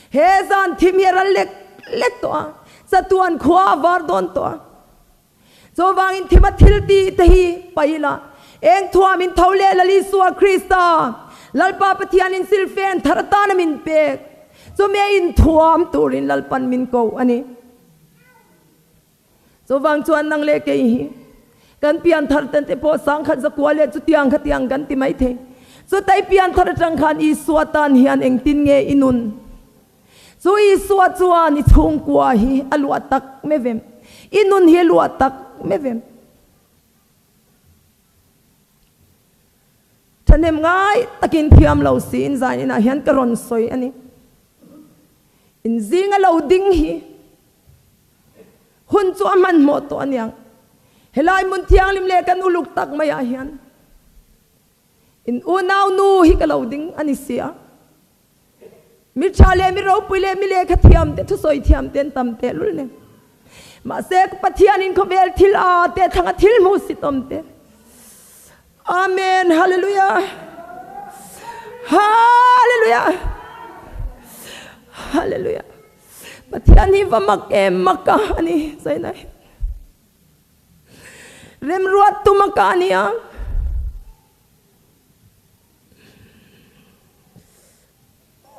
He zan thim hi a ral lek lek tawh a, chatuan khua a var dawn tawh a. Chuvangin thima thil tih te hi paih ila, eng thuam in tho leh Lal Isua Krista, Lalpa Pathianin silfen thar atana min pek, chumi a inthuam turin Lalpan min ko a ni. Chuvang chuan nang leh kei hi kan pian thar ten te pawh sangkhat zakua leh chutiang khatiang kan ti mai thei. Chutai pian thar atang khan Isua tan hian engtin nge i nun? Chu Isua chuan i chhungkua hi a luah tak meuh em? I nun hi a luah tak meuh em? Thahnem ngai takin thiam lo siin zan inah hian ka rawn sawi a ni. In zinga lo ding hi hun chu a hmanhmawh tawh aniang. Helai hmun thianghlim leh kan uluk tak maiah hian in unau nu hi ka lo ding a ni si a. Mi tha leh mi ropui leh mi lehkha thiam te thusawi thiam te an tam tehlul nen. Mahse Pathianin khawvel thil a te thlanga thil hmuh sit awm te. Amen Hallelujah Hallelujah Hallelujah Pathian hi va mak em mak a ani Zainai. Remruat tum a ka ania.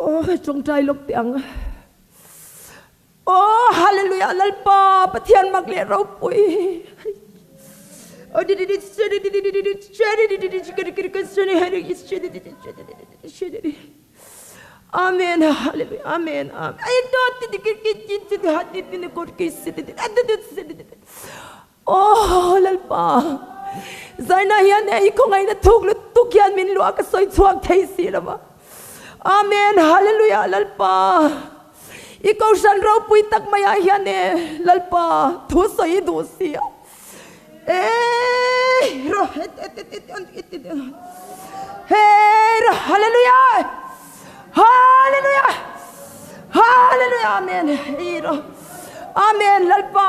Aw tawngtai lawk teh ang. Aw! Hallelujah Lalpa Pathian mak leh ropui. Amen Hallelujah Amen Amen. Aw Lalpa, Zaina hian hei khawngaihna thuk lutuk hian min luah ka sawi chhuak thei si lo va. Amen Hallelujah Lalpa, i kohhran ropui tak maiah hian e Lalpa thu sawi i duh si a. Eii ro Hei ro Hallelujah Hallelujah Hallelujah Amen Hei ro Amen Lalpa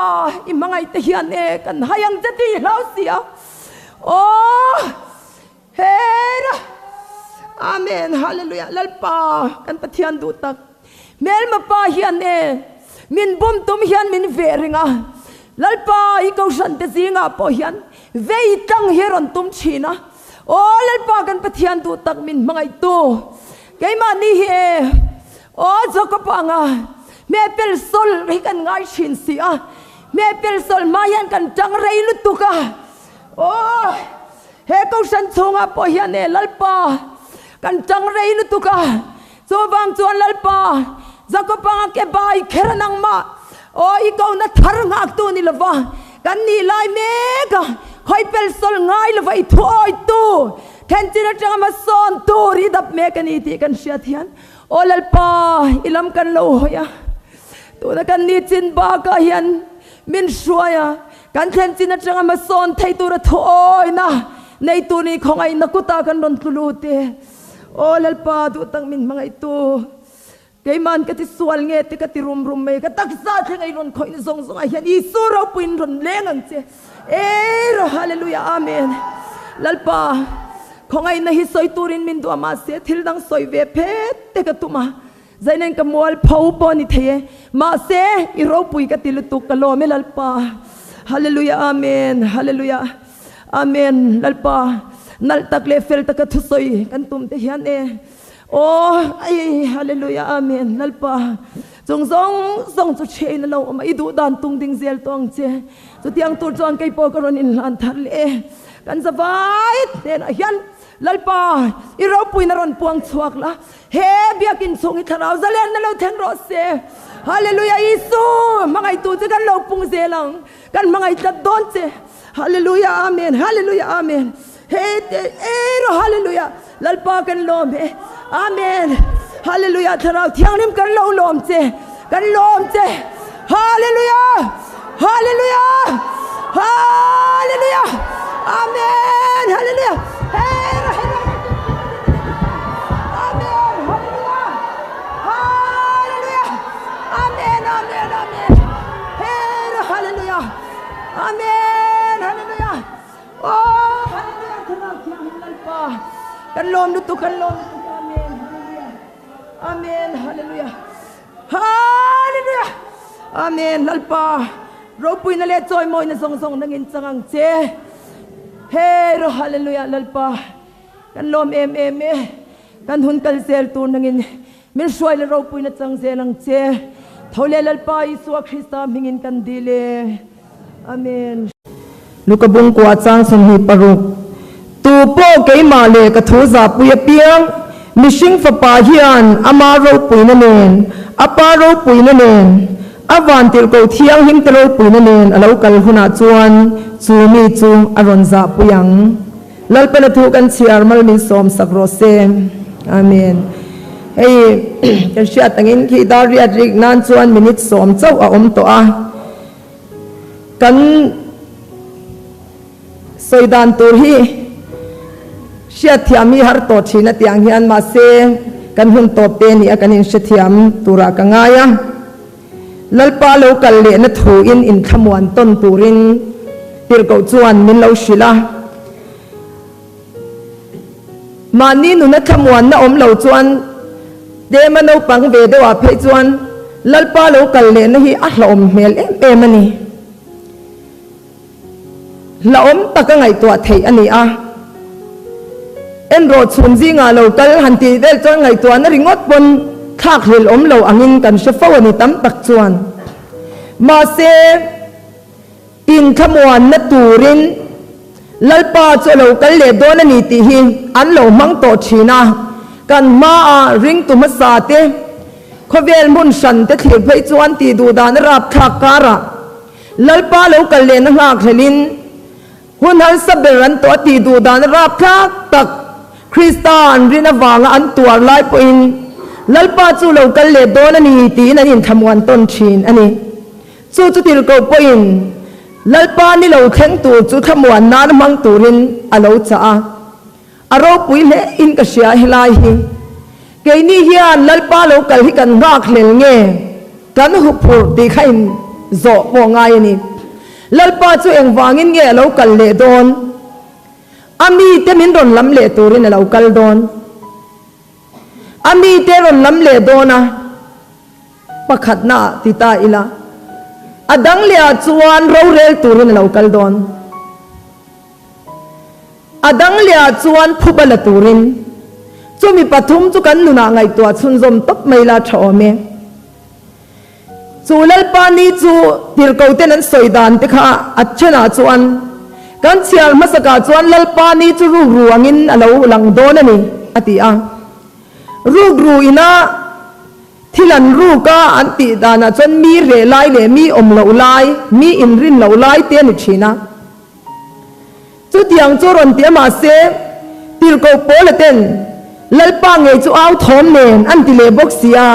i hmangaih te hian e kan hai ang che tih i hlau si a Aw Hei ro Amen Hallelujah Lalpa kan Pathian duh tak Hmelma pa hian e min bum tum hian min veh reng a Lalpa i kohhran te zingah pawh hian vei tlang hi rawn tum thin a Aw Lalpa kan Pathian duh tak min hmangaihtu keimahni hi e Aw Jacob anga hmehpel sawl hi kan ngai thin si a hmehpel sawl hma hian kan tang rei lutuk a Aw he kohhran chhungah pawh hian e Lalpa kan tang rei lutuk a Chuvang chuan Lalpa, Jakob anga ke bai kher a nangmah, aw i kohna thar nghaktu ni lova, kan nih lai mek a, khawi pel sawl ngai lova i thuawitu, thenchin atanga hmasawn tur i dap mek a ni tih kan hriat hian, aw Lalpa, i lam kan lo hawi a, tuna kan nih chin bakah hian min hruai a, kan thlen chin atanga hmasawn thei tura thuawina nei tur ni khawngaihna kutah kan rawn tlu lut e. Aw Lalpa, duh tak min hmangaihtu, keiman ka ti sual nge te ka ti rum rum mai, ka taksa thleng a i rawn khawihna zawng zawngah hian Isu ropuiin rawn leng ang che. Ei rawh Hallelujah Amen. Lalpa, khawngaihna hi sawi turin min duh a mahse thil dang sawi ve phet te ka tum a, zainen ka mual pho pawh a ni thei e, mahse i ropui ka ti lutuk ka lawm e Lalpa. Hallelujah Amen. Hallelujah. Amen Lalpa nalh tak leh fel taka thusawi kan tum te hian e Aw ai Hallelujah Amen Lalpa chung zawng zawng chu thiain a lo awm a i duh dan tung ding zel tawh ang che chutiang tur chuan kei pawh ka rawn inhlan thar leh e kan zavai hnenah hian Lalpa i ropuina rawn puang chhuak la he biakin chhung i thlarau zalenna lo thleng rawh se Hallelujah Isu hmangaihtu che kan lo pung zel ang kan hmangaih tlat dawn che Hallelujah Amen Hallelujah Amen Hei te ero Hallelujah Lalpa kan lawm e Amen Hallelujah Thlarau Thianghlim kan lo lawm che kan lawm che Hallelujah Hallelujah Hallelujah Amen Hallelujah Hei Amen Hallelujah Hallelujah Amen Amen Amen Hei Hallelujah Amen Hallelujah Aw Hallelujah Thlarau Thianghlim Lalpa kan lawm lutuk kan lawm lutuk Amen Hallelujah Amen Hallelujah Hallelujah Amen Lalpa ropuina leh chawimawina zawng zawng nangin chang ang che Hei ro Hallelujah Lalpa kan lawm em em e kan hun kal zel tur nangin Min hruai leh ropuina chang zel ang che. Tho leh Lalpa Isua Krista hmingin kan dil e. Amen. Luka bungkua chang 26 Tu pawh keimah leh ka thu zahpui apiang, mihring fapa hian ama ropuina nen, a pa ropuina nen, a vantirhkoh thianghlim te ropuina nen a lo kal hunah chuan chu mi chu a rawn zahpui ang. Lalpana thu kan chhiar mal min sawm sak rawh se. Amen. Hei kan hriat angin khi dar riat rik nan chuan minute sawm chauh a awm tawh a. Kan sawi dan tur hi hriat thiam hi har tawh thin a tiang hian mahse kan hun tawp te ni a kan inhrethiam turah ka ngai a. Lalpa lo kal lehna thuin inthlamuan tawn turin tirhkoh chuan min lo hrilh a. Mahni nuna thlamuanna awm lo chuan tlema naupang ve deuhah phei chuan Lalpa lo kal lehna hi a hlauhawm hmel em em a ni. Hlauhawm taka ngaihtuah theih a ni a. Enrawh chhun zingah lo kal han tih vel chuan ngaihtuahna ringawt pawn thlak hlel awm lo angin kan hre fo a ni tam tak chuan. Mahse, inthlamuanna turin Lalpa chu a lo kal leh dawn a ni tih hi an lo hmang tawh thin a. Kan hmaah ringtu hmasa te, khawvel hmun hran te thlir phei chuan tih duh dan a rapthlak karah Lalpa lo kal lehna nghakhlelhin Hun harsa ber an tawh a tih duh dan rapthlak tak Krista an rin avanga an tuar lai pawhin Lalpa chu lo kal leh dawn a ni tiin an inthlamuan tawn thin a ni. Chu chu tirhkoh pawhin Lalpa ni lo thleng tur chu thlamuan nan hmang turin a lo chah a. A ropui hle in ka hria helai hi. Keini hian Lalpa lo kal hi kan nghakhlel nge kan huphurh tih kha in zawh pawh ngai a ni. Lalpa chu engvangin nge a lo kal leh dawn? A mite min rawn lam leh turin a lo kal dawn. A mite rawn lam leh dawn a pakhatna ah ti ta ila, a dang leh ah chuan rorel turin a lo kal dawn. A dang lehah chuan phuba la turin chumi pathum chu kan nunah ngaihtuah chhunzawm tawp mai la tha awm e. Chu Lalpa ni chu tirhkoten an sawi dan te kha a thenah chuan kan chhiar hmasakah chuan Lalpa ni chu rukru angin a lo lang dawn a ni a ti a. Rukru ina Thil an ruk a, an tih danah chuan mi reh lai leh mi awm loh lai, mi inrin loh lai te a ni thin a. Chutiang chu rawn ti a mahse, tirhkoh Paula ten Lalpa ngei chu au thawm nen an ti leh bawk si a.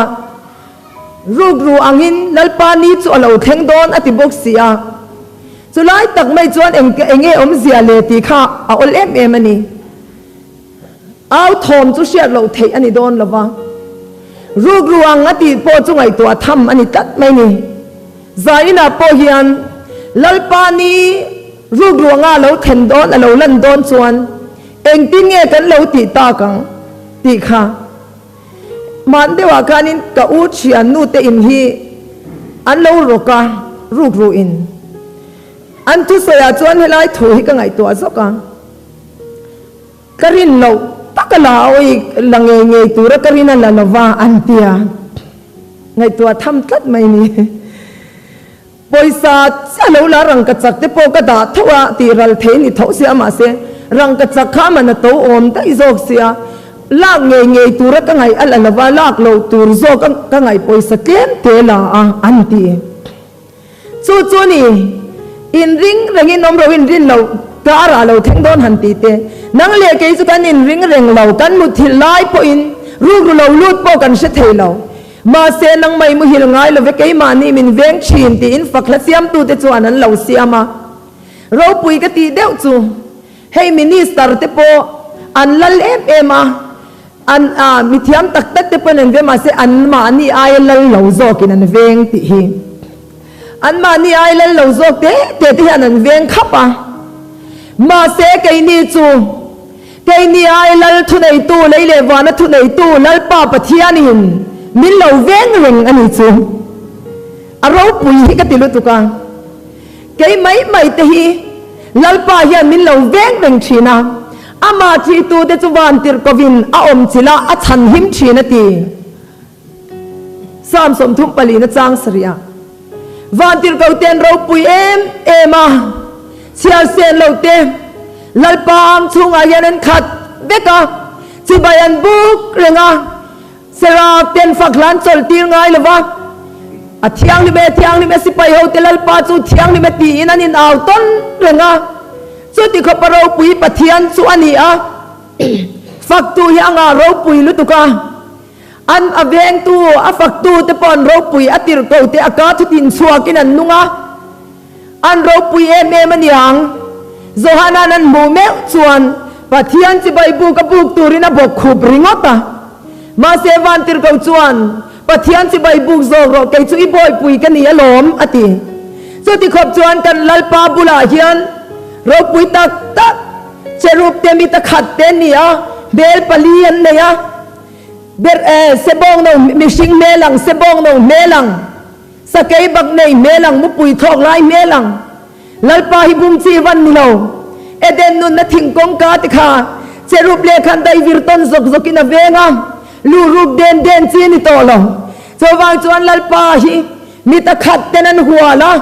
Rukru angin Lalpa ni chu a lo thleng dawn a ti bawk si a. Chulai tak mai chuan eng enge awmzia le tih kha a awl em em a ni. Au thawm chu hriat loh theih a ni dawn lo va, rukru ang a tih pawh chu ngaihtuah tham a ni tlat mai ni. Zainah pawh hian Lalpa ni rukru anga a lo thlen dawn, a lo lan dawn chuan engtin nge kan lo tih tak ang tih kha hman deuhah khanin ka u thiannu te in hi an lo rawk a, rukru in an thusawiah chuan helai thu hi ka ngaihtuah zawk a. Ka rin loh tak a la awi la ngei ngei tura ka rin a la lova an tia. Ngaihtuah tham tlat mai ni. Pawisa chiah lo la rangkachak te pawh ka dah tho a tih ral thei ni tho sia mahse rangkachak kha a man a to awm daih zawk sia lak ngei ngei tura ka ngaih a la lova lak loh tur zawk ka ngaih pawisa tlem te la a an ti. Chu chu ni, inring rengin awm ro inrin lo ka a rah lo thleng dawn han ti te. Nang leh kei chu kan inring reng lo, kan mutthilh lai pawhin rukru lo lut pawh kan hre thei lo. Mahse, nangmah i muhil ngai lo ve keimahni min veng thin tiin fakhla siamtute chuan an lo siam a. Ropui ka tih deuh chu hei minister te pawh an lal em em a. An a, mithiam tak tak te pawn an veng mahse an mahni aia lal lo zawkin an veng tih hi. An mahni aia lal lo zawk te te te hian an veng khap a. Mahse keini chu, keini aia lal thuneitu lei leh vana thuneitu Lalpa Pathianin min lo veng reng a ni chu. A ropui hi ka ti lutuk a. Kei mai mai te hi Lalpa hian min lo veng reng thin a, amah thitute chu vantirh kovin a awm chilh a, a chhan him thin a ti. Psalm 34 na chang sarih ah vantirh ko te an ropui em em a, chhiar sen lo te Lalpa ang chhungah hian an khat vek a, chibai an buk reng a. Seraf ten fak hlan chawlh tir ngai lo va, A thianghlim e, thianghlim e, sipai hote Lalpa chu thianghlim e tiin an inau tawn reng a. Chuti khawpa ropui Pathian chu a ni a, faktu hi a ngah ropui lutuk a, an a vengtu, a faktu te pawh an ropui, a tirhko te a ka thutin chhuakin an nung a, An ropui em em a niang. Johana'n an hmuh meuh chuan Pathian chibai buk a buk turin a bawk khup ringawt a. Mahse Vantirhkoh chuan, Pathian chibai buk zawk rawh, kei chu i bawipui ka ni alawm, a ti. Chuti khawp chuan kan Lalpa bulah hian ropui tak tak cherub te mi takhat te an ni a, hmel pali an nei a, ber eh sebawng no mihring hmel ang, sebawng no hmel ang. Sakei bak nei hmel ang, mupui thawk lai hmel ang. Lalpa hi bum chi van ni lo. Eden nunna thing kawngka te kha cherub leh khan daivir tawn zawk zawk in a veng a, lu ruk den den chi a ni tawh lo. Chuvang chuan Lalpa hi Mi takhat ten an hual a,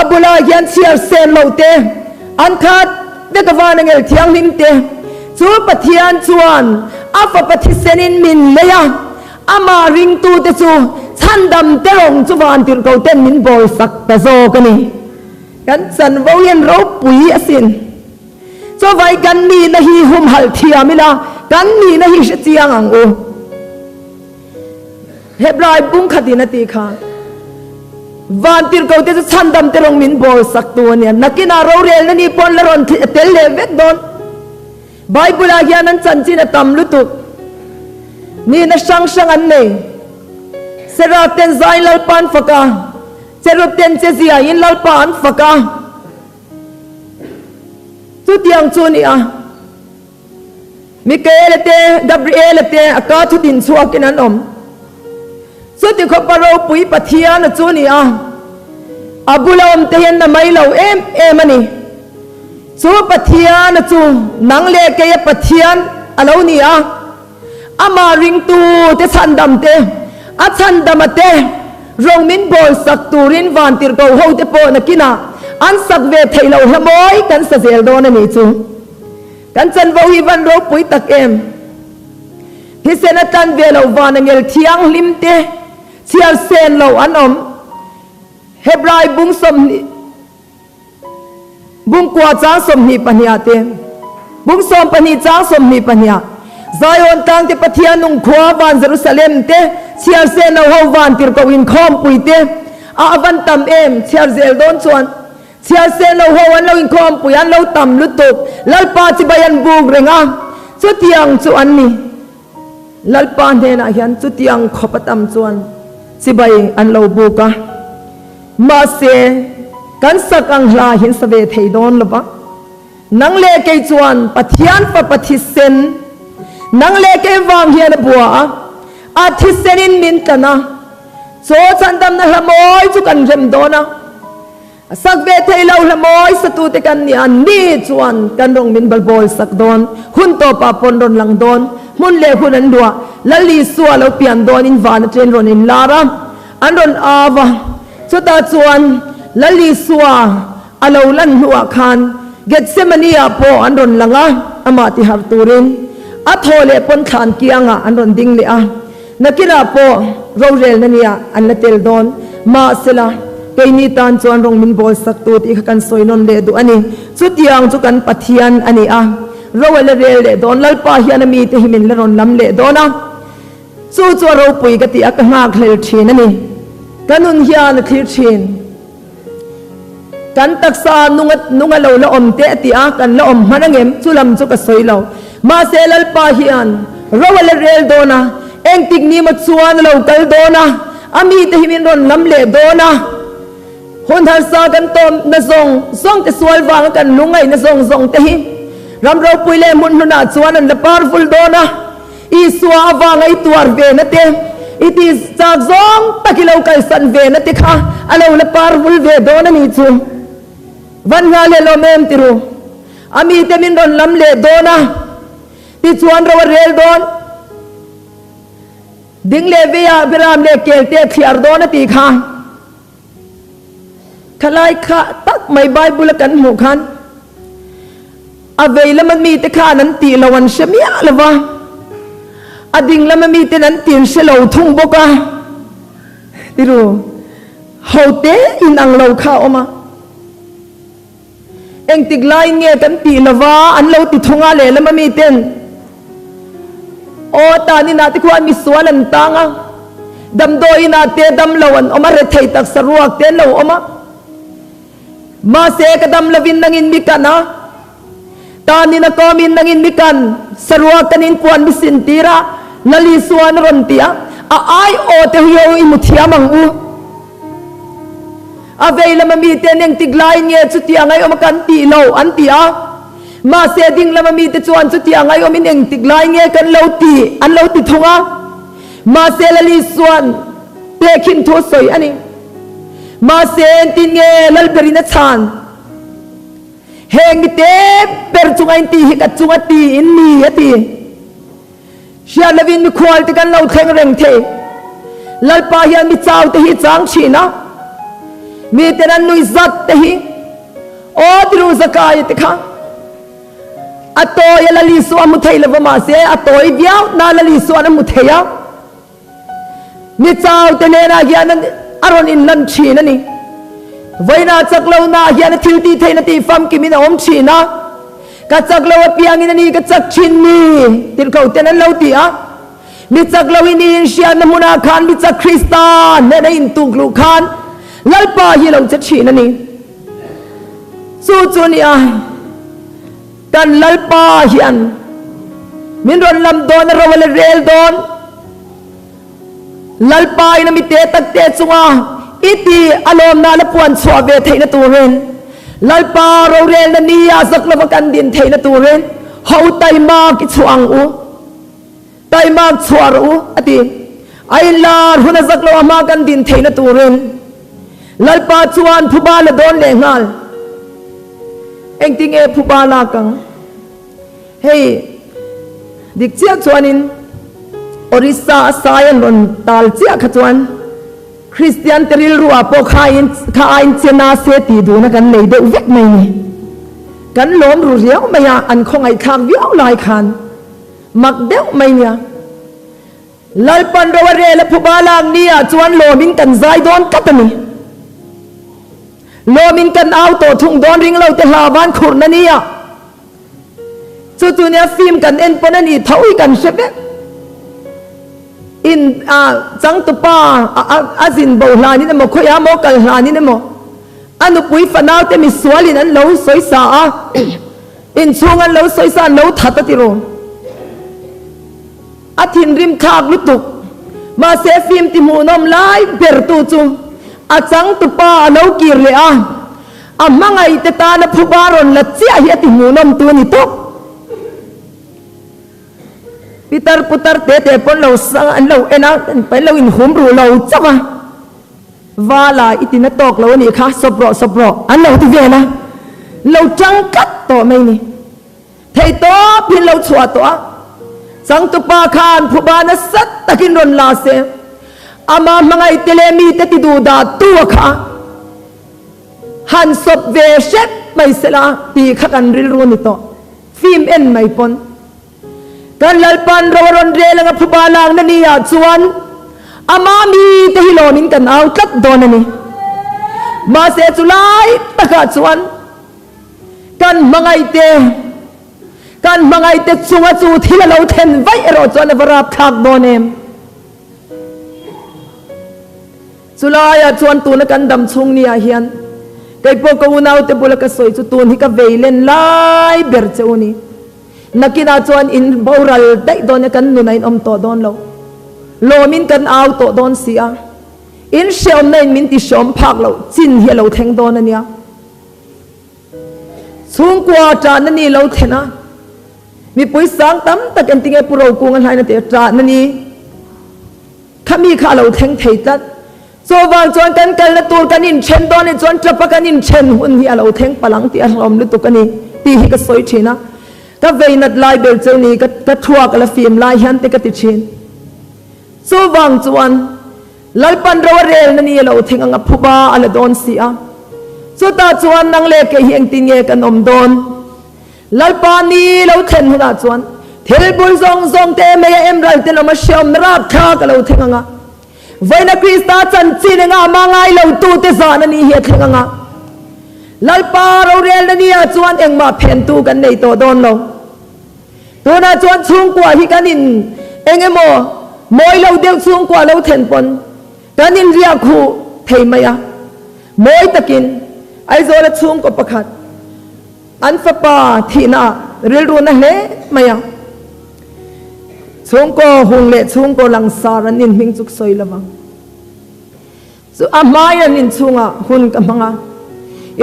a bulah hian chhiar sen loh te an khat vek a van angel thianghlim te chu Pathian chuan a fapa thisenin min lei a, amah ringtute chu chhandam te rawng chu vantirhko ten min bawlsak ta zawk a ni. Kan chanvo hian ropui asin. Chawvai kan nihna hi humhalh thiam ila, kan nihna hi hre chiang ang u. Hebrai bung khatin a tih kha, Vantirhkote chu chhandam te rawng min bawl sak tu a nia, nakinah rorelna ni pawn la rawn tel leh vek dawn. Bible-ah hian an chanchin a tam lutuk. Nihna hrang hrang an nei. Seraf ten zain Lalpa an fak a, cherub ten che ziain Lalpa an fak a. Chutiang chu a ni a, Mikaela te, Gabriela te a ka thu din chhuakin an awm. Chuti khawpa ropui Pathian a chu a ni a, a bula awm te hian na mai lo em em a ni. Chu Pathian a chu nang leh keia Pathian a lo ni a, amah ringtu te chhandam te, a chhandama te rawng min bawl sak turin vantirhko ho te pawh nakinah an sak ve theih loh hla mawi kan sa zel dawn a nih chu. Kan chanvo hi van ropui tak em? Thisen a tlan ve loh van angel thianghlim te chhiar sen loh an awm. Hebrai bung 20 Bungkua chang 22 ah te, Bung 12 chang 22 ah, Zion tlang te Pathian nung khua van Jerusalem te, chhiar sen lo ho van tirhkoh inkhawmpui te a a van tam em, chhiar zel dawn chuan chhiar sen lo ho an lo inkhawmpui an lo tam lutuk, Lalpa chibai an buk reng a, chutiang chu an ni. Lalpa hnenah hian chutiang khawp a tam chuan chibai an lo buk a. Mahse, kan sak ang hla hian sa ve thei dawn lo va. Nang leh kei chuan Pathian Fapa thisen, nang leh kei vang hian a bua a, a thisenin min tlan a, chaw chhandamna hla mawi chu kan rem dawn a. A sak ve thei lo hla mawi satute kan nih a, ni chuan kan rawng min balbawl sak dawn, hun tawpah pawn rawn lang dawn, hmun leh hun an luah, Lal Isua lo pian dawnin van aṭen rawn inlar a, an rawn au a, chutah chuan Lal Isua a lo lan hnuah khan Gethsemane-ah pawh an rawn lang a, amah tiharh turin a thaw leh pawn thlan kiangah an rawn ding leh a. Nakinah pawh rorelna nia an la tel dawn. Mahsela, keini tan chuan rawng min bawl sak tu tih kha kan sawi nawn leh duh a ni. Chutiang chu kan Pathian a ni a, ro a la rel leh dawn. Lalpa hian a mite hi min la rawn lam leh dawn a, chu chu a ropui ka tih a, ka nghakhlel thin a ni. Ka nun hian a thlir thin. Kan taksa nunga nunga lo la awm teh a ti a, kan la awm hman angem? Chu lam chu ka sawi lo. Mahse Lalpa hian ro a la rel dawn a, engtik ni maw chuan a lo kal dawn a, a mite hi min rawn lam leh dawn a. Hun harsa kan tawm na zawng zawng te sual vanga kan lungngaih na zawng zawng te hi ram ropui leh hmun hlunah chuan an la par vul dawn a. Isua avanga i tuar ve na te, i ti chak zawng tak i lo kalsan ve na te kha a lo la par vul ve dawn a nih chu. Van nghal leh lawm em ti ru. A mite min rawn lam leh dawn a, tichuan ro a rel dawn. Ding leh veiah Biram leh Kelte a thliar dawn a tih kha. Khalai kha tak mai Bible a kan hmuh khan a vei lama mite khan an tih lo an hre miah lo va, a ding lama miten an tih an hre lo thung bawk a, tiru hote in ang lo kha a awm a. Engtik laiin nge kan tih lova an lo ti thung a lehlam a miten aw tan inah te khuan misual an tang a, damdawi inah te dam lo an awm a, rethei taksa ruak te an lo awm a, mahse ka dam lovin nangin mi kan a, tan ina kawmin nangin mi kan saruak kan inpuan mi sin tir a, Lal Isuan a rawn ti a, a aiawh te hi ho i hmu thiam ang u. A vei lama mite an engtik laiin nge chutia ngaihawm a kan tih lo an ti a, mahse ding lama mite chuan chutia ngaihawmin engtik lai nge kan lo ti an lo ti thung a, mahse Lali chuan tehkhin thu a sawi a ni. Mahse engtin nge Lalberin a chhan? Heng mite ber chunga in tih hi ka chunga ti in ni a ti. Hriat lovin mikhual te kan lo thleng reng thei. Lalpa hian mi chau te hi chang thin a. Miten an nui zat te hi aw tiru Zakaia te kha a tawi a Lal Isua a hmu thei lova mahse a tawi viau na Lal Isuan a hmu thei a. Mi chau te hnenah hian a rawn inlan thin a ni. Vawiinah chak lohnaah hian a thil tih theihna tih famkimin a awm thin a. Ka chak lo apiangin a ni ka chak thin ni tirhkoh ten an lo ti a. Mi chak lo i niin hriatna hmunah khan mi chak Krista hnena intuk luh khan Lalpa hi a lo che thin a ni. Chu chu a nia. Kan Lalpa hian min rawn lam dawn a ro a la rel dawn. Lalpa in a mi te tak te chunga i ti a lawmna la puan chhuah ve theihna turin, Lalpa rorelna ni ah zak lova kan din theihna turin ho taimak i chhuah ang u. Taimak chhuah rawh u, a ti. A inlar hun a zak lo a hma kan din theihna turin Lalpa chuan phuba la dawn leh nghal. Engtinge phuba lak ang? Hei, dik chiah chuanin Orissa a sai an rawn tal chiah kha chuan Kristian te rilru ah pawh kha in kha aiin che na se tih duhna kan nei deuh vek mai ni. Kan lawm ru riau mai a, an khawngaihthlak viau lai khan. Mak deuh mai nia. Lalpan ro a rel a phuba lak ni ah chuan lawmin kan zai dawn tlat a ni. Lawmin kan au tawh thung dawn ring lo te hla van khurhna ni ah. Chu chu nia film kan en pawn a nih tho hi kan hre vek. In ah changtupa a zin bo hlanin emaw khawiah maw kal hlanin emaw a nupui fanau te misualin an lo sawisa a. Inchhung an lo sawi sa an lo that a ti rawh. A thinrim thlak lutuk. Mahse film ti hmuhnawm lai ber tu chu a changtupa a lo kir leh a, a hmangaih te tana phuba rawn la chiah hi a ti hmuhnawm tu a ni tawp. Pitar putar te te pawn lo sang an lo en a, an lo inhum ruh lo chauh a. Vala i tina tawk lo a nih kha, sawp rawh, sawp rawh, an lo ti vel a, lo tang tlat tawh mai ni. Thei tawp hi an lo chhuah tawh a, changtupa khan phuba nasa takin rawn la se, ama hmangaihte leh mite ti duh dah tu a kha han sawp ve hrep mai sela tih kha kan rilru a ni tawh, film en mai pawn. Kan Lalpan ro a rawn rel anga phuba lakna ni ah chuan ama mite hi lawmin kan au tlat dawn a ni. Mahse chu lai takah chuan kan hmangaihte kan hmangaihte chunga chu thil a lo thlen vaih erawh chuan a va rapthlak dawn em? Chu laiah chuan tuna kan dam chhung ni ah hian kei pawh ka unaute bula ka sawi chu tun hi ka vei len lai ber che u ni. Nakinah chuan in boral daih dawn e, kan nun a inawm tawh dawn lo. Lawmin kan au tawh dawn si a, in hreawmna in min ti hreawm phak loh chin hi a lo thleng dawn a nia. Chhungkua ṭahna ni lo thlen a, mipui sang tam tak engtinge Pu Rokunga hlain a tih a, ṭahna ni Khami kha a lo thleng thei tlat. Chuvang chuan kan kalna tur kan inthen dawn anih chuan tapa kan inthen hun hi a lo thleng palang tih a hlawm lutuk a ni tih hi ka sawi thin a. Ka veinat lai ber chu ni ka ka thuak a la fim lai hian te ka ti thin. Chuvang chuan Lalpan ro a relna ni a lo thleng ang a phuba a la dawn si a. Chutah chuan nang leh kei hi engtin nge kan awm dawn? Lalpa ni lo thlen hunah chuan thil bul zawng zawng te mei a emral tenawm a hreawmna rapthlak a lo thleng ang a. Vawiina Krista chanchin engah mah ngai lo tute zahna ni hi a thleng ang a. Lalpa rorelna ni ah chuan engmah phentu kan nei tawh dawn lo. Tunah chuan chhungkua hi kan in eng emaw mawi lo deuh chhungkua lo thlen pawn kan inriak huh thei mai a. Mawi takin Aizawla chhungkaw pakhat An fapa thihna ah rilru na hle mai a, chhungkaw hung leh chhungkaw langsar an inhming chu ka sawi lo vang. Chu a hmai an inchhungah hun ka hmang a,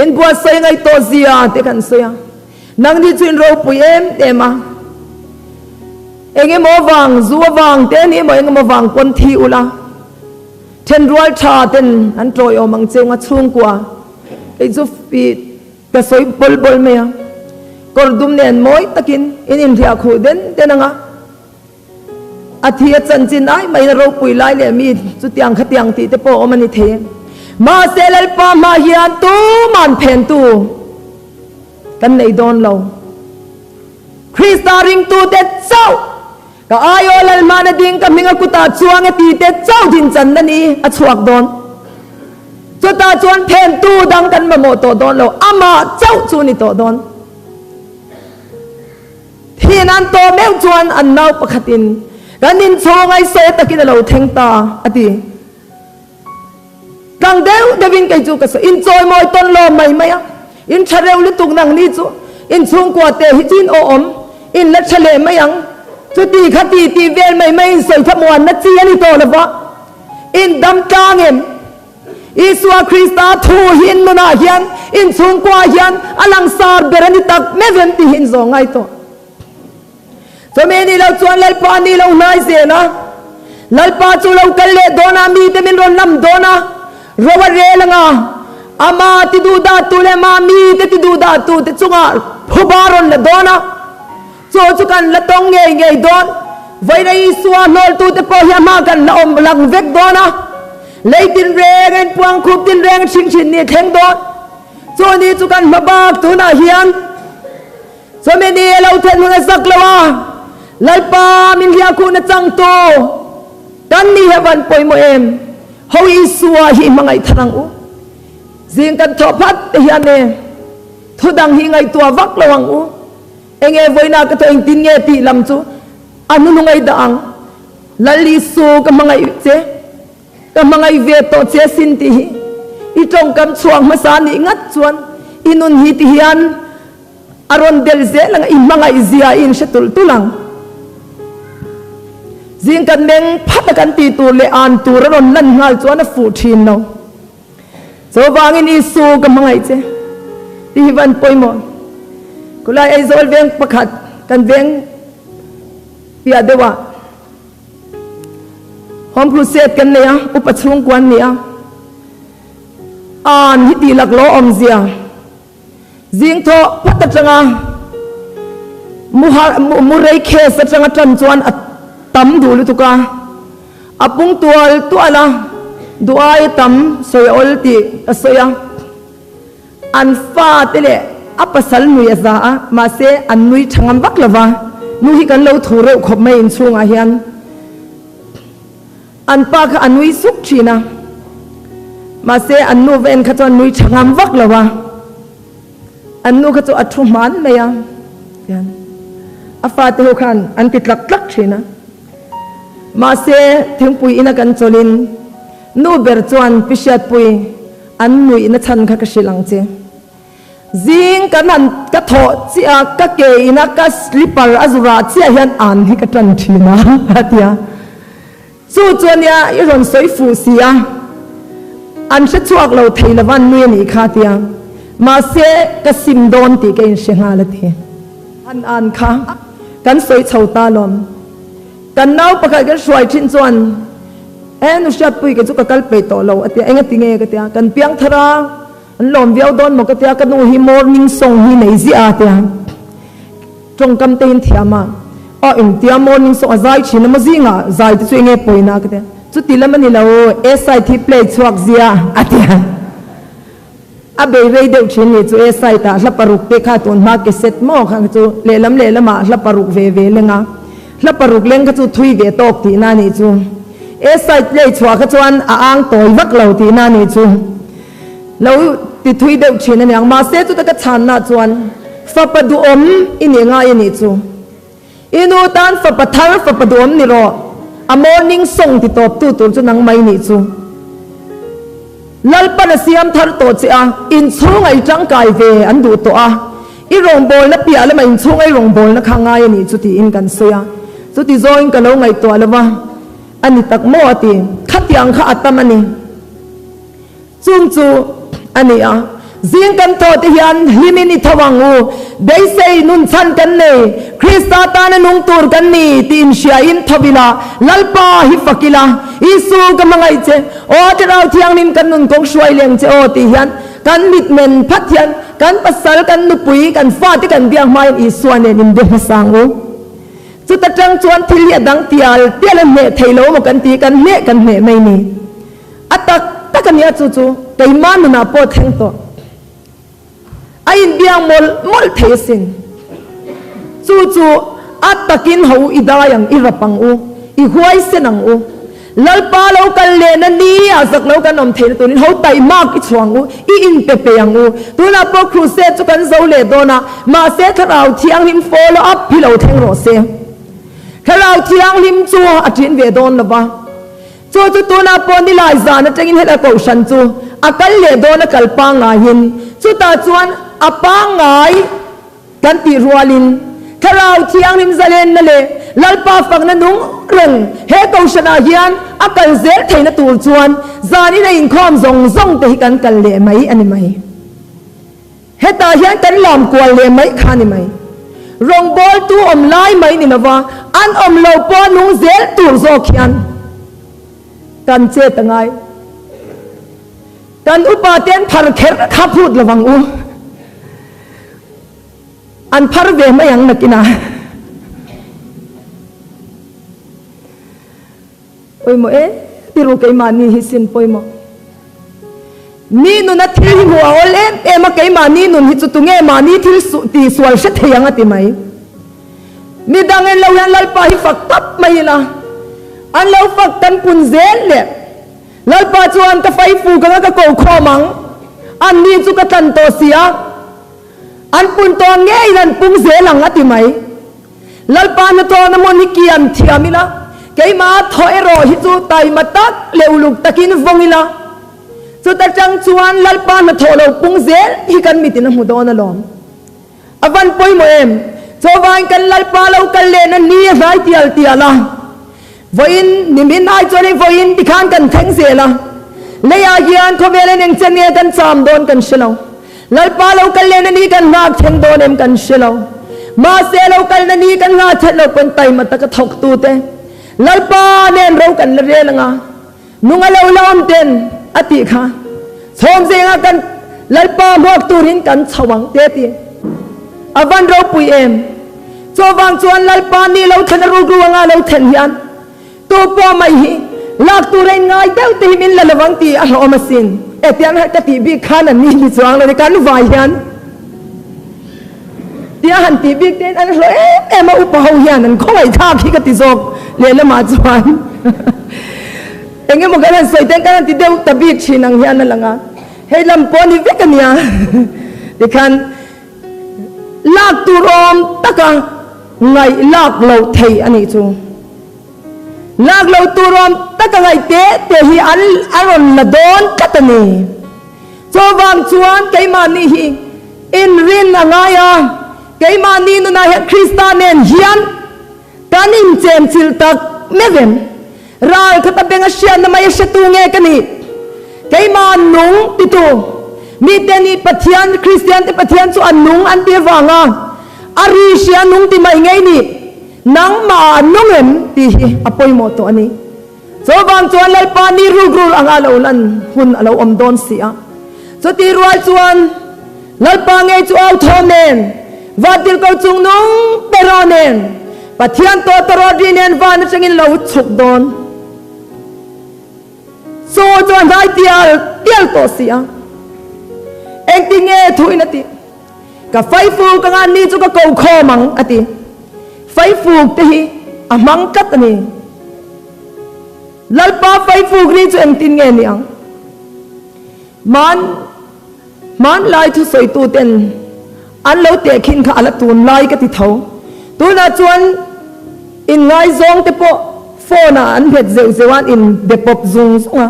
inbuatsawi ngaih tawh zia te kan sawi a, nangni chu in ropui em em a, eng emaw vang, zu avang te ni emaw eng emaw vang pawn thi ula, thenrual tha ten an tawiawm ang cheu nga chhungkua kei chu i Ka sawi bawl bawl mai a, kawr dum nen mawi takin in inhliah khuh den den ang a, a thi a chanchin ai maiin a ropui lai leh mi chutiang khatiang tih te pawh a awm a ni thei. Mahse Lalpa hma hian tuman phentu kan nei dawn lo. Krista ringtute chauh ka aiaw Lalhmana ding ka hminga kutah chuang e tite chauh dinchanna ni a chhuak dawn. Chutah chuan phentu dang kan mamawh tawh dawn lo, amah chauh chu ni tawh dawn. Thin an tawh meuh chuan an nau pakhatin kan inchhung aisawi takin a lo thleng ta a ti. Tlang deuh deuhin kei chu ka sawi, in chawimawi tawn lo mai mai a, in tha reuh lutuk nang ni chu, in chhungkua te hi chu in awhawm, in la tha leh mai ang, chuti kha ti tih vel mai mai in sawi thlamuanna chi a ni tawh lo va, in dam tlang em? Isua Krista thu hi in nunah hian, in chhungkua hian a langsar ber a ni tak meuh em tih hi in zawh ngai tawh. Chumi ni lo chuan Lalpa ni lo hnai zel a, Lalpa chu lo kal leh dawn a, mite min rawn lam dawn a, ro a rel anga, ama ti duh dah tu leh ama mite ti duh dah tu te chungah phuba rawn la dawn a, chu chu kan la tawng ngei ngei dawn. Vawiina Isua hnawltute pawh hi a hma kan la awm lang vek dawn a, lei tinreng a inpuang khup tinreng a hring thin ni a thleng dawn. Chu ni chu kan hma bak tunah hian. Chumi ni a lo thlen hun a zak lo a, Lalpa min hliahkhuhna changtu kan ni hi a van pawimawh em? Ho Isua hi hmangaih thar ang u. Zing kan thawh phat te hian e, thu dang hi ngaihtuah vak lo ang u. Enge vawiina ka thawh engtin nge tih lam chu a hnuhnung ei dah ang. Lal Isu ka hmangaih che. Ka hmangaih ve tawh che asin tih hi i tawngkam chhuak hmasa nih ngat chuan i nun hi ti hian a rawn del zel ang a, i hmangaih zia i inhre tulh tulh ang. Zing kan meng phat a kan tih tur leh an tur a rawn lan nghal chuan a fuh thin lo. Chuvangin Isu ka hmangaih che tih hi van pawimawh. Khulai Aizawl veng pakhat kan veng piah deuh ah Home Crusade kan nei a, upa chhungkua an ni a. An hi tih lak lo awmzia zing thawh phat atanga mu rei case atanga tan chuan a tam duh lutuk a, a pung tual tual a, duh ai tam sawi a awl tih ka sawi a. An fate leh a pasal nui a za a, mahse an nui tha ngam vak lo va, nu hi kan lo thu reuh khawp mai inchhungah hian an pa kha a nui suk thin a, mahse an nu va en kha chuan nui tha ngam vak lo va, an nu kha chu a thu hman mai a, tihian a fate ho khan an ti tlak tlak thin a, mahse thingpui ina kan chawlhin nu ber chuan Pi Hriatpui, An nuihna chhan kha ka hrilh ang che. Zing kan han ka thawh chiah a, ka ke ina ka slipper a zu rah chiah hian an hi ka tan thin a, a ti a. Chu chu ania i rawn sawi fuh si a, an hre chhuak lo thei lova an nui a nih kha a ti a. Mahse ka sim dawn tih ka inhre nghal a ti. An an kha kan sawi chho ta lawm. Kan nau pakhat kan hruai thin chuan E nu Hriatpui kei chu ka kal peih tawh lo a tia, enga ti nge ka tia, kan piang thar a, an lawm viau dawn maw ka tia, ka nu hi morning song hi nei ziah a tia, tawngkam te in thiam a, aw engtia morning song a zai thin a maw zingah zai te chu enge pawina ka tia, chuti lam a ni lo, A side hi play chhuak ziah a tia. A bei rei deuh thin ni chu e side ah hla paruk te kha tun hma ke set maw kha chu lehlam lehlam ah hla paruk ve ve leng a hla paruk leng kha chu thui ve tawk tih na nih chu e side play chhuah kha chuan a ang tawi vak lo tih na nih chu lo ti thui deuh thin a niang mahse chuta ka chhan na chuan fapa duhawm i nih ngai a nih chu i nu tan fapa thar fapa duhawm ni rawh a morning song ti tawp tu tur chu nang mai nih chu. Lalpan a siam thar tawh che a, inchhung a i tangkai ve an duh tawh a, i rawngbawlna piah lama inchhung a i rawngbawlna kha ngai a nih chu tiin kan sawi a, chuti zawngin ka lo ngaihtuah lo va, a ni tak maw a ti, khatiang kha a tam a ni. Chung chu a ni a, zing kan thawh te hian hlimin i tho ang u, beisei nun chhan kan nei, Krista tana nung tur kan ni tiin hriain tho ila, Lalpa hi fak ila, Isu ka hmangaih che, Aw Thlarau Thianghlim kan nun kawng hruai leng che aw tih hian kan mitmen phat hian kan pasal, kan nupui, kan fate kan biak hmain Isua nen inbe hmasa ang u. Chuta tang chuan thil hi a dang tial tial a hneh thei lo maw kan ti, kan hneh kan hneh mai ni. A tak. tak a nia chu chu keimah nunah pawh thleng tawh. A inbiak mawlh mawlh thei asin. Chu chu a takin ho i dai ang, i rap ang u, i huaisen ang u. Lalpa lo kal lehna ni ah zak lo kan awm theihna turin ho taihmak i chhuah ang u, i inpe pe ang u. Tunah pawh crusade chu kan zo leh dawn a, mahse Thlarau Thianghlim follow up hi lo thleng rawh se. Thlarau Thianghlim chu a ṭin ve dawn lo va. Chu chu tunah pawh nilai zan atangin helai kohhran chu a kal leh dawn a kal pangngaiin chutah chuan a pangngai kan tih rualin Thlarau Thianghlim zalenna leh Lalpa fakna nung reng he kohhranah hian a kal zel theihna tur chuan zanin a inkhawm zawng zawng te hi kan kal leh mai a ni mai. Hetah hian kan lam kual leh mai kha ni mai. Rawngbawltu awm lai mai ni lova, an awm lo pawh nung zel tur zawk hian kan chet a ngai. Kan upa te an phar kher kha phut lo vang u. An phar ve mai ang nakinah. Pawimawh e, tiru keimahni hi sin pawimawh. Mi nuna thil hi hmuh a awl em em a, keimahni nun hi chu tunge mahni thil tih sual hre thei ang a ti mai. Mi dang en lo hian Lalpa hi fak tap mai ila, an lo fak kan pun zel leh Lalpa chuan ka faifu ka nga ka ko khawm ang, anni chu ka tlan tawh si a, an pun tawh ngeiin an pung zel ang a ti mai. Lalpa hnathawhna hmun hi kian thiam ila, keimah thaw erawh hi chu taima tak leh uluk takin vawng ila, chuta tang chuan Lalpa hnathawh lo pung zel hi kan mitin a hmu dawn alawm. A van pawimawh em? Chawvain kan Lalpa lo kal lehna ni a hlai tial tial a, vawiin nimin ai chuan hei vawiin tikhan kan thleng zel a, leiah hian khawvel en eng chen nge kan cham dawn kan hre lo. Lalpa lo kal lehna ni kan nghak thleng dawn em kan hre lo. Mahse lo kalna ni kan nghah that loh pawn taima taka thawktute Lalpa nen ro kan la rel anga nung a lo la awm ten a tih kha chhawm zenga kan Lalpa hmuak turin kan chho ang te ti. A van ropui em. Chuvang chuan Lalpa ni lo thlen a rukru anga lo thlen hian Tu pawh mai hi lak tur a inngai deuh te hi min la lovang tih a hlawm asin. E tiang ka tih bik khan an ni ni chuang lo ni kan vai hian tia han tih bik te in an hlawh em em a upa ho hian an khawngaih thlak hi ka ti zawk lehlamah chuan eng emaw kan han sawi ten kan han ti deuh ta bik thin ang hian a lang a hei lam pawh ni vek a nia tikhan lak tur awm taka ngaih lak loh thei a nih chu. Lak lo tur awm taka ngaih teh teh hi an a rawn la dawn tlat a ni. Chuvang chuan keimahni hi inrin a ngai a, keimahni nunah hian Krista nen hian kan inchemchilh tak meuh em? Ral khata benga hriatna mai a hretu nge ka nih? Keimah nung titu mite nih Pathian, Kristian te Pathian chu a nung an ti avanga a ri hria nung ti mai ngei nih? Nangmah a nung em tih hi a pawimawh tawh a ni. Chuvang chuan Lalpa ni rukrul anga lo lan hun a lo awm dawn si a. Chutih rual chuan Lalpa ngei chu au thaw nen, Vantirhko chung nung peraw nen, Pathian tawtawrawt ri nen van atangin lo chhuk dawn. Chu chu a hnai tial tial tawh si a. Engtin nge thuin a tih? Ka faifuk anga ni chu ka ko khawm ang, a ti. Faifuk te hi a hmang tlat a ni. Lalpa faifuk ri chu engtin nge ni ang? Hman hmanlai thusawitu ten an lo tehkhin kha a la tunlai ka ti tho. Tunah chuan inngaizawng te pawh phone ah an nghet zeuh zeuh a, an inbe pawp zung zung a.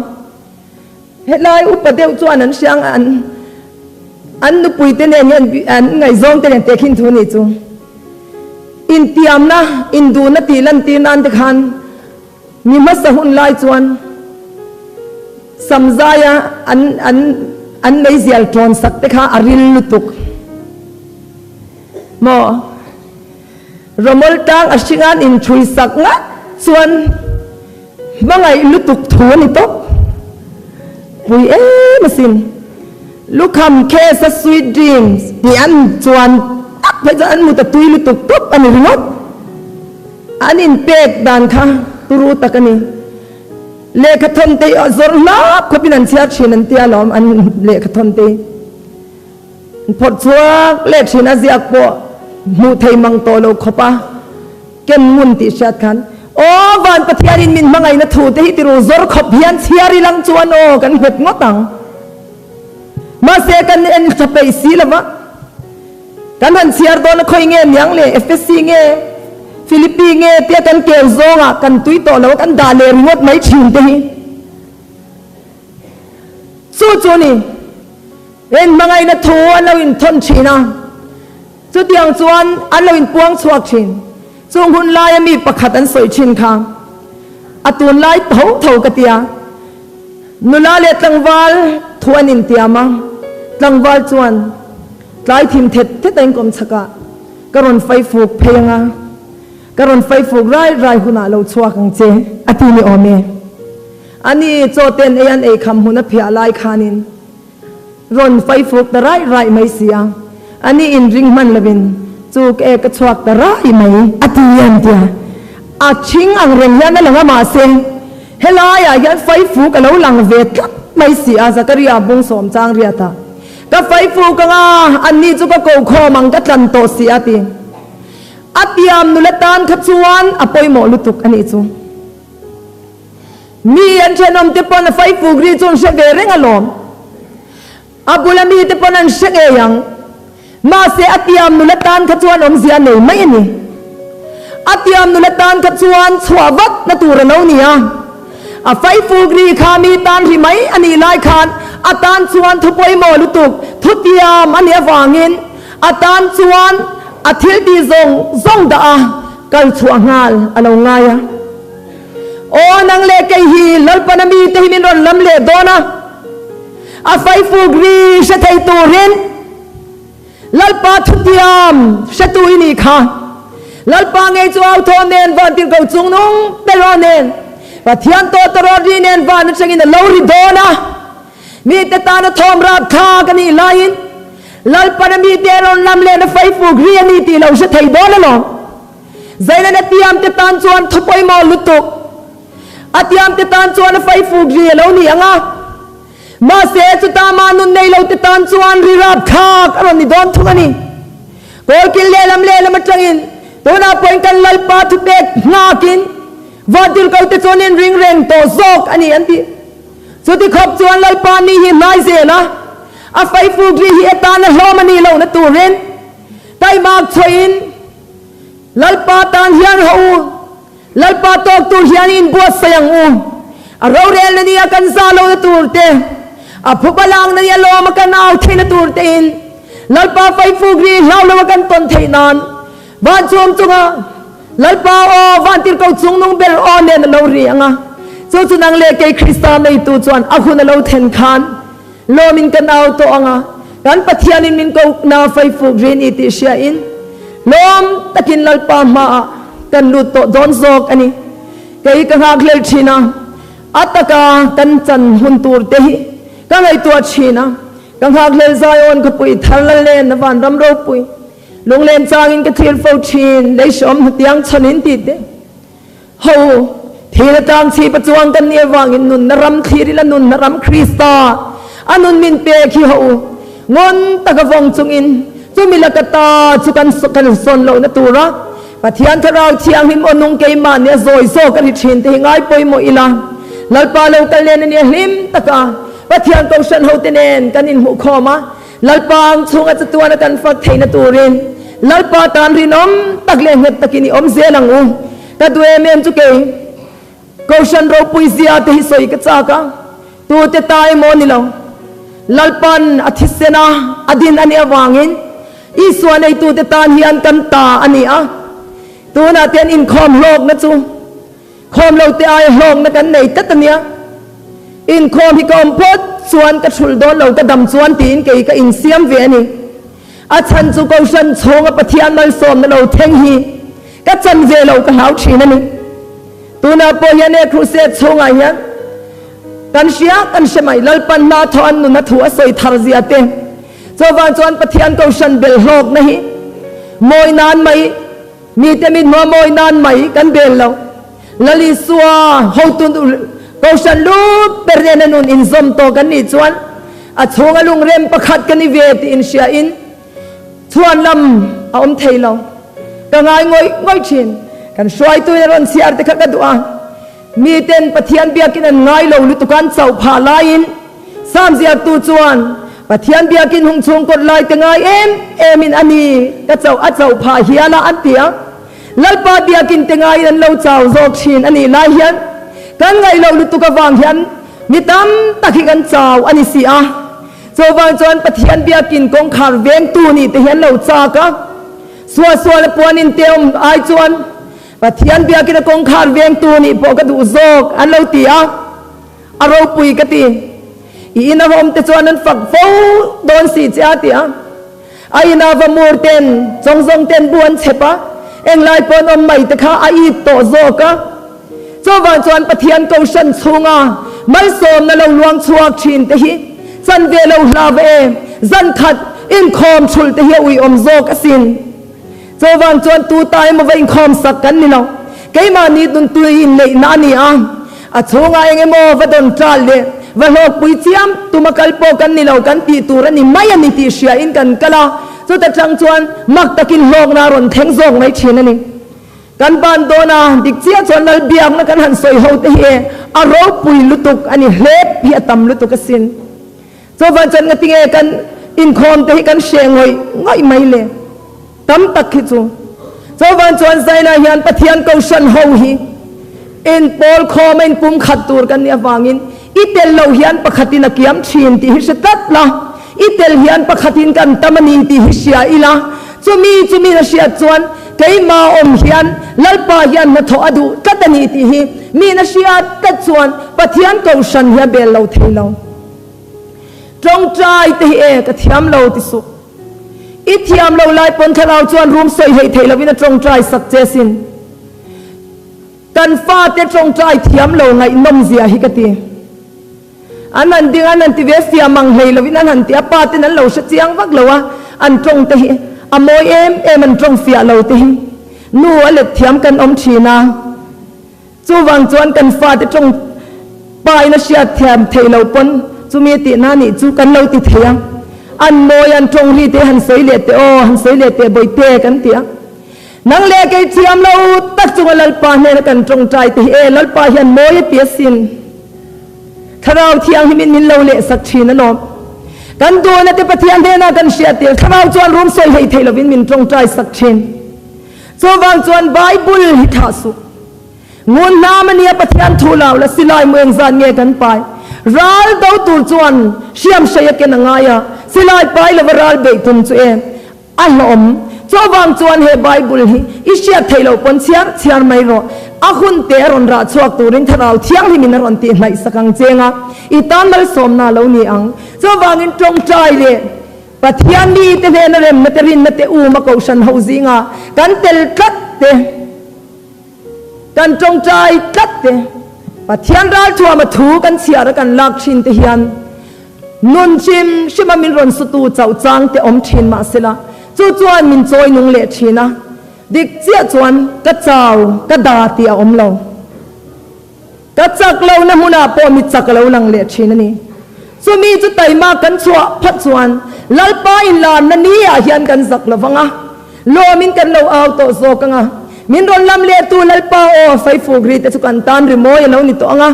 Helai upa deuh chuan an hriang an an nupui te nen hian an ngaihzawng te nen tehkhin thu nih chu. Intiamna, induhna tih lantir nan te khan mi hmasa hun lai chuan samzaia an an an meizial tawn sak te kha a ril lutuk maw? Rawmawl tlang a hringa'n inchhui sak ngat chuan hmangaih lutuk thu a ni tawp. Pui em asin. Lukham case a sweet dreams tih an chuan tak phei chuan an mut a tui lutuk tawp a ni ringawt. An inpek dan kha turu tak a ni. Lehkhathawn te hi a zawrh hlap khawpin an chhiar thin an tia lawm an lehkhathawn te hi. An phawrh chhuak leh thin a ziak pawh hmuh thei mang tawh lo khawp a ken ngun tih hriat khan aw van Pathianin min hmangaihna thu te hi tiru zawr khawp hian chhiar ilang chuan aw kan nghet ngawt ang. Mahse kan en tha peih si lova. Kan han chhiar dawn a khawi nge niang le Efesi nge Philippi nge tia kan keu zawngah kan tui tawh lo a kan dah leh ringawt mai thin te hi chu chu ni en hmangaihna thu an lo inthawn thin a chutiang chuan an lo inpuang chhuak thin chung hun laia mi pakhat an sawi thin kha a tunlai tho tho ka tia. Nula leh tlangval thu an intiam a, tlangval chuan tlai thim thet thet a inkawm chhak a, Ka rawn fai fuk phei ang a, ka rawn fai fuk rai rai hunah lo chhuak ang che, a ti ni awm e. Ani chaw ten ei an ei kham hmun a phiah lai khanin rawn fai fuk ta rai rai mai si a, ani inring hman lovin chu ka ek a chhuak ta rai mai, a ti an ti a. A thing ang reng hian a lang a, mahse helaiah hian faifuk a lo lang ve tlat mai si a, Zakaria bung sawm chang riat a, Ka faifuk ang a, anni chu ka ko khawm ang ka tlan tawh si a ti. A tiam nula tan kha chuan a pawimawh lutuk a nih chu. Mi an thenawm te pawn a faifuk ri chu an hre ve reng alawm. A bula mi te pawn an hre ngei ang. Mahse a tiam nula tan kha chuan awmzia a nei mai a ni. A tiam nula tan kha chuan chhuah vat na tur a lo ni a. A faifuk ri kha mi tan ri mai a nih lai khan a tan chuan thu pawimawh lutuk thu tiam a nih avangin a tan chuan a thil tih zawng zawng dah a kal chhuah nghal a lo ngai a. Aw nang leh kei hi Lalpana mite hi min rawn lam leh dawn a, a faifuk ri hre thei turin Lalpa thutiam hretu i nih kha. Lalpa ngei chu au thaw nen vantirhko chung nung ber aw nen Pathian tawtawrawt ri nen van atangin a lo ri dawn a, mite tana thawm rap thlak a nih laiin Lalpana mite rawn lam lehna faifuk ri a ni tih lo hre thei dawn alawm. Zainan a tiamte tan chuan thu pawimawh lutuk. A tiamte tan chuan a faifuk ri a lo ni ang a. Mahse, chuta mah nun nei lote tan chuan ri rapthlak a rawn ni dawn thung a ni. Kawlkil lehlam lehlam atangin tunah pawhin kan Lalpa thupek nghakin Vantirhkote chuan in ring reng tawh zawk a ni an ti. Chuti khawp chuan Lalpa ni hi hnai zel a, a faifuk ri hi atana hlawm a nih lohna turin taimak chhuahin, Lalpa tan hian rawh u, Lalpa tawk tur hian i inbuatsaih ang u. A rorelna nia kan za lohna tur te, a phupa langna nia lawma kan au theihna tur tein Lalpa faifuk ri hlau loa kan tawn theih nan van chhum chunga Lalpa aw vantirhko chungnung ber aw nen a lo ri ang a. Chu chu nang leh kei Krista neitu chuan a hun a lo then khan Lawmin kan au tawh ang a, kan Pathianin min kohna faifuk ri ni tih hriain lawm takin Lalpa hmaah kan lut tawh dawn zawk a ni. Kei ka nghakhlel thin a, a taka kan chan hun tur te hi ka ngaihtuah thin a, ka nghakhlel Zion khawpui thar lal nen a vanram ropui lunglen changin ka thlir fo thin, lei hreawm hnutiang chhawn in tih te. Ho, thil a tlang chhip a chuang kan nih avangin nunna ram thlir ila nunna ram Krista a nun min pek hi ho ngawn taka vawng chungin chumi laka ta chu kan kan sawn lohna tura Pathian Thlarau Thianghlim aw nung keimah nia zawi zawk a ni thin te hi ngai pawimawh ila Lalpa lo kal nen a nia hlim taka Pathian Kohhran hote nen kan inhmuhkhawm a Lalpa ang chhunga chatuana kan fak theihna turin Lalpa tan rinawm tak leh nghet takin i awm zel ang u. Ka duh em em chu kei Kohhran ropui zia te hi sawi ka chak a, tute ta emaw ni lo. Lalpan a thisen a, a din a nih avangin Isua neitute tan hian kan ta a ni a. Tunah te an inkhawm hlawkna chu Khawm lo te aia hlawkna kan nei tlat a nia. Inkhawm hi ka awm phawt chuan ka thulh dawn lo, ka dam chuan tiin kei ka insiam ve a ni. A chhan chu Kohhran chhunga Pathian malsawmna lo thleng hi ka chan ve lo ka hlau thin a ni. Tunah pawh hian he crusade chhungah hian kan hria kan hre mai Lalpan hna thawh an nuna thu a sawi thar zia te. Chuvang chuan Pathian Kohhran bel hlawkna hi mawi nan mai Mite mit hmuah mawi nan mai kan bel lo. Lal Isua hotu Kohhran lu ber nena nun inzawm tawh kan nih chuan a chhunga lungrem pakhat ka ni ve tih inhriain chhuan lam a awm thei lo. Ka ngai ngawih ngawih thin. Kan hruaituin a rawn chhiar te kha ka duh a. Miten Pathian biakin an ngai lo lutuk a an chauh phah laiin Sam ziaktu chuan Pathian biakin hung chhung kawt lai te ngai em emin a ni ka chauh a chauh phah hial a an ti a. Lalpa biakin te ngaiin an lo chau zawk thin a nih lai hian kan ngaih loh lutuk avang hian mi tam tak hi kan chau a ni si a. Chuvang chuan Pathian biakin kawngkhar vengtu nih te hi an lo chak a, suahsual a puanin te awm ai chuan Pathian biakin a kawngkhar vengtu nih pawh ka duh zawk an lo ti a, a ropui ka ti. I ina va awm te chuan an fak fo dawn si che a ti a. A ina va mur ten chawngzawng ten bu an chhep a, englai pawh an awm mai te kha a it tawh zawk a. Chuvang chuan Pathian Kohhran chhunga malsawmna lo luang chhuak thin te hi chan ve lo hlau e, zan khat inkhawm thulh te hi a uiawm zawk asin. Chuvang chuan tu ta emaw va inkhawm sak kan ni lo. Keimahni tuntui inneihna a ni a, a chhungah eng emaw va dawn ṭal leh va hlawkpui chiam tuma kal pawh kan ni lo kan tih tur a ni mai a ni tih hriain kan kal a, chuta ṭang chuan mak takin hlawkna a rawn thleng zawk mai ṭhin a ni. Kan ban dawn a, dik chiah chuan lal biakna kan han sawi ho te hi a ropui lutuk a ni, hlep hi a tam lutuk asin. Chuvang chuan ngatinge kan inkhawm te hi kan hreh ngawih ngawih mai le? Tam tak hi chu. Chuvang chuan Zaina hian Pathian Kohhran ho hi in pawl khawm a in pum khat tur kan nih avangin i tel lo hian pakhatin a kiam thin tih hi hre tlat la, i tel hian pakhatin kan tam a ni tih hi hria ila, chumi chumin a hriat chuan keimah awm hian Lalpa hian hnathawh a duh tlat a ni tih hi miin a hriat tlat chuan Pathian Kohhran hi a bel lo thei lo. Tawngtai te hi e ka thiam lo ti suh. I thiam lo lai pawn thlarau chuan rum sawi hleih theih lovin a tawngtai sak che sin. Kan fate tawngtai thiam lo ngaihnawm zia hi ka ti. An han ding a, an han ti ve fiam ang hlei lovin an han ti a, pa ten an lo hre chiang vak lo a, an tawng te hi a mawi em em an tawng fiah lo te hi nu a let thiam kan awm thin a. Chuvang chuan kan fate tawng pain a hriat thiam theih loh pawn chumi a tihna nih chu kan lo ti thei a. An mawi an tawng ri te han sawi leh teh aw, han sawi leh teh bawihte kan ti a. Nang leh kei thiam lo tak chunga Lalpa hnena kan tawngtai te hi e, Lalpa hian mawi a ti asin. Thlarau Thianghlimin min lo lehsak thin alawm. Kan duhna te Pathian hnena kan hriat tir Thlarau chuan rum sawi hlei thei lovin min tawngtai sak thin. Chuvang chuan Bible hi thah suh. Ngun hnam a nia Pathian thu lo la silai mu engzat nge kan pai? Ral do tur chuan hriam hrei a ken a ngai a, silai pai lova ral beih tum chu e a hlawm. Chuvang chuan he Bible hi i hriat theih loh pawn chhiar chhiar mai rawh. A hun te a rawn rah chhuak turin Thlarau Thianghlimin a rawn tih hnaih sak ang cheng a, i tan malsawmna a lo ni ang. Chuvangin tawngtai leh Pathian mite hnena remna te rinna te um a kohhran ho zinga kan tel tlat te, kan tawngtai tlat te, Pathian ralthuama thu kan chhiar a kan lak thin te hian nun hrim hrima min rawn sutu chauh chang te awm thin mahsela chu chuan min chawi nung leh thin a, dik chiah chuan ka chau ka da tih a awm lo. Ka chak lohna hmunah pawh mi chak a lo lang leh thin a ni. Chumi chu taima kan chhuah phat chuan Lalpa inlarna ni ah hian kan zak lo vang a, lawmin kan lo au tawh zawk ang a. Min rawn lam lehtu Lalpa aw faifuk ri te chu kan tan rimawi a lo ni tawh ang a,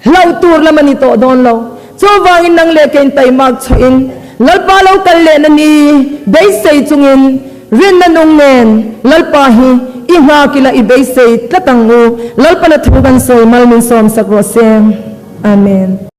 hlauh tur lam a ni tawh dawn lo. Chuvangin nang leh kein taimak chhuahin Lalpa lo kal lehna ni beisei chungin Rinna nung nen Lalpa hi i nghak ila i beisei tlat ang u. Lalpana thu kan sawi mal min sawm sak rawh se. Amen.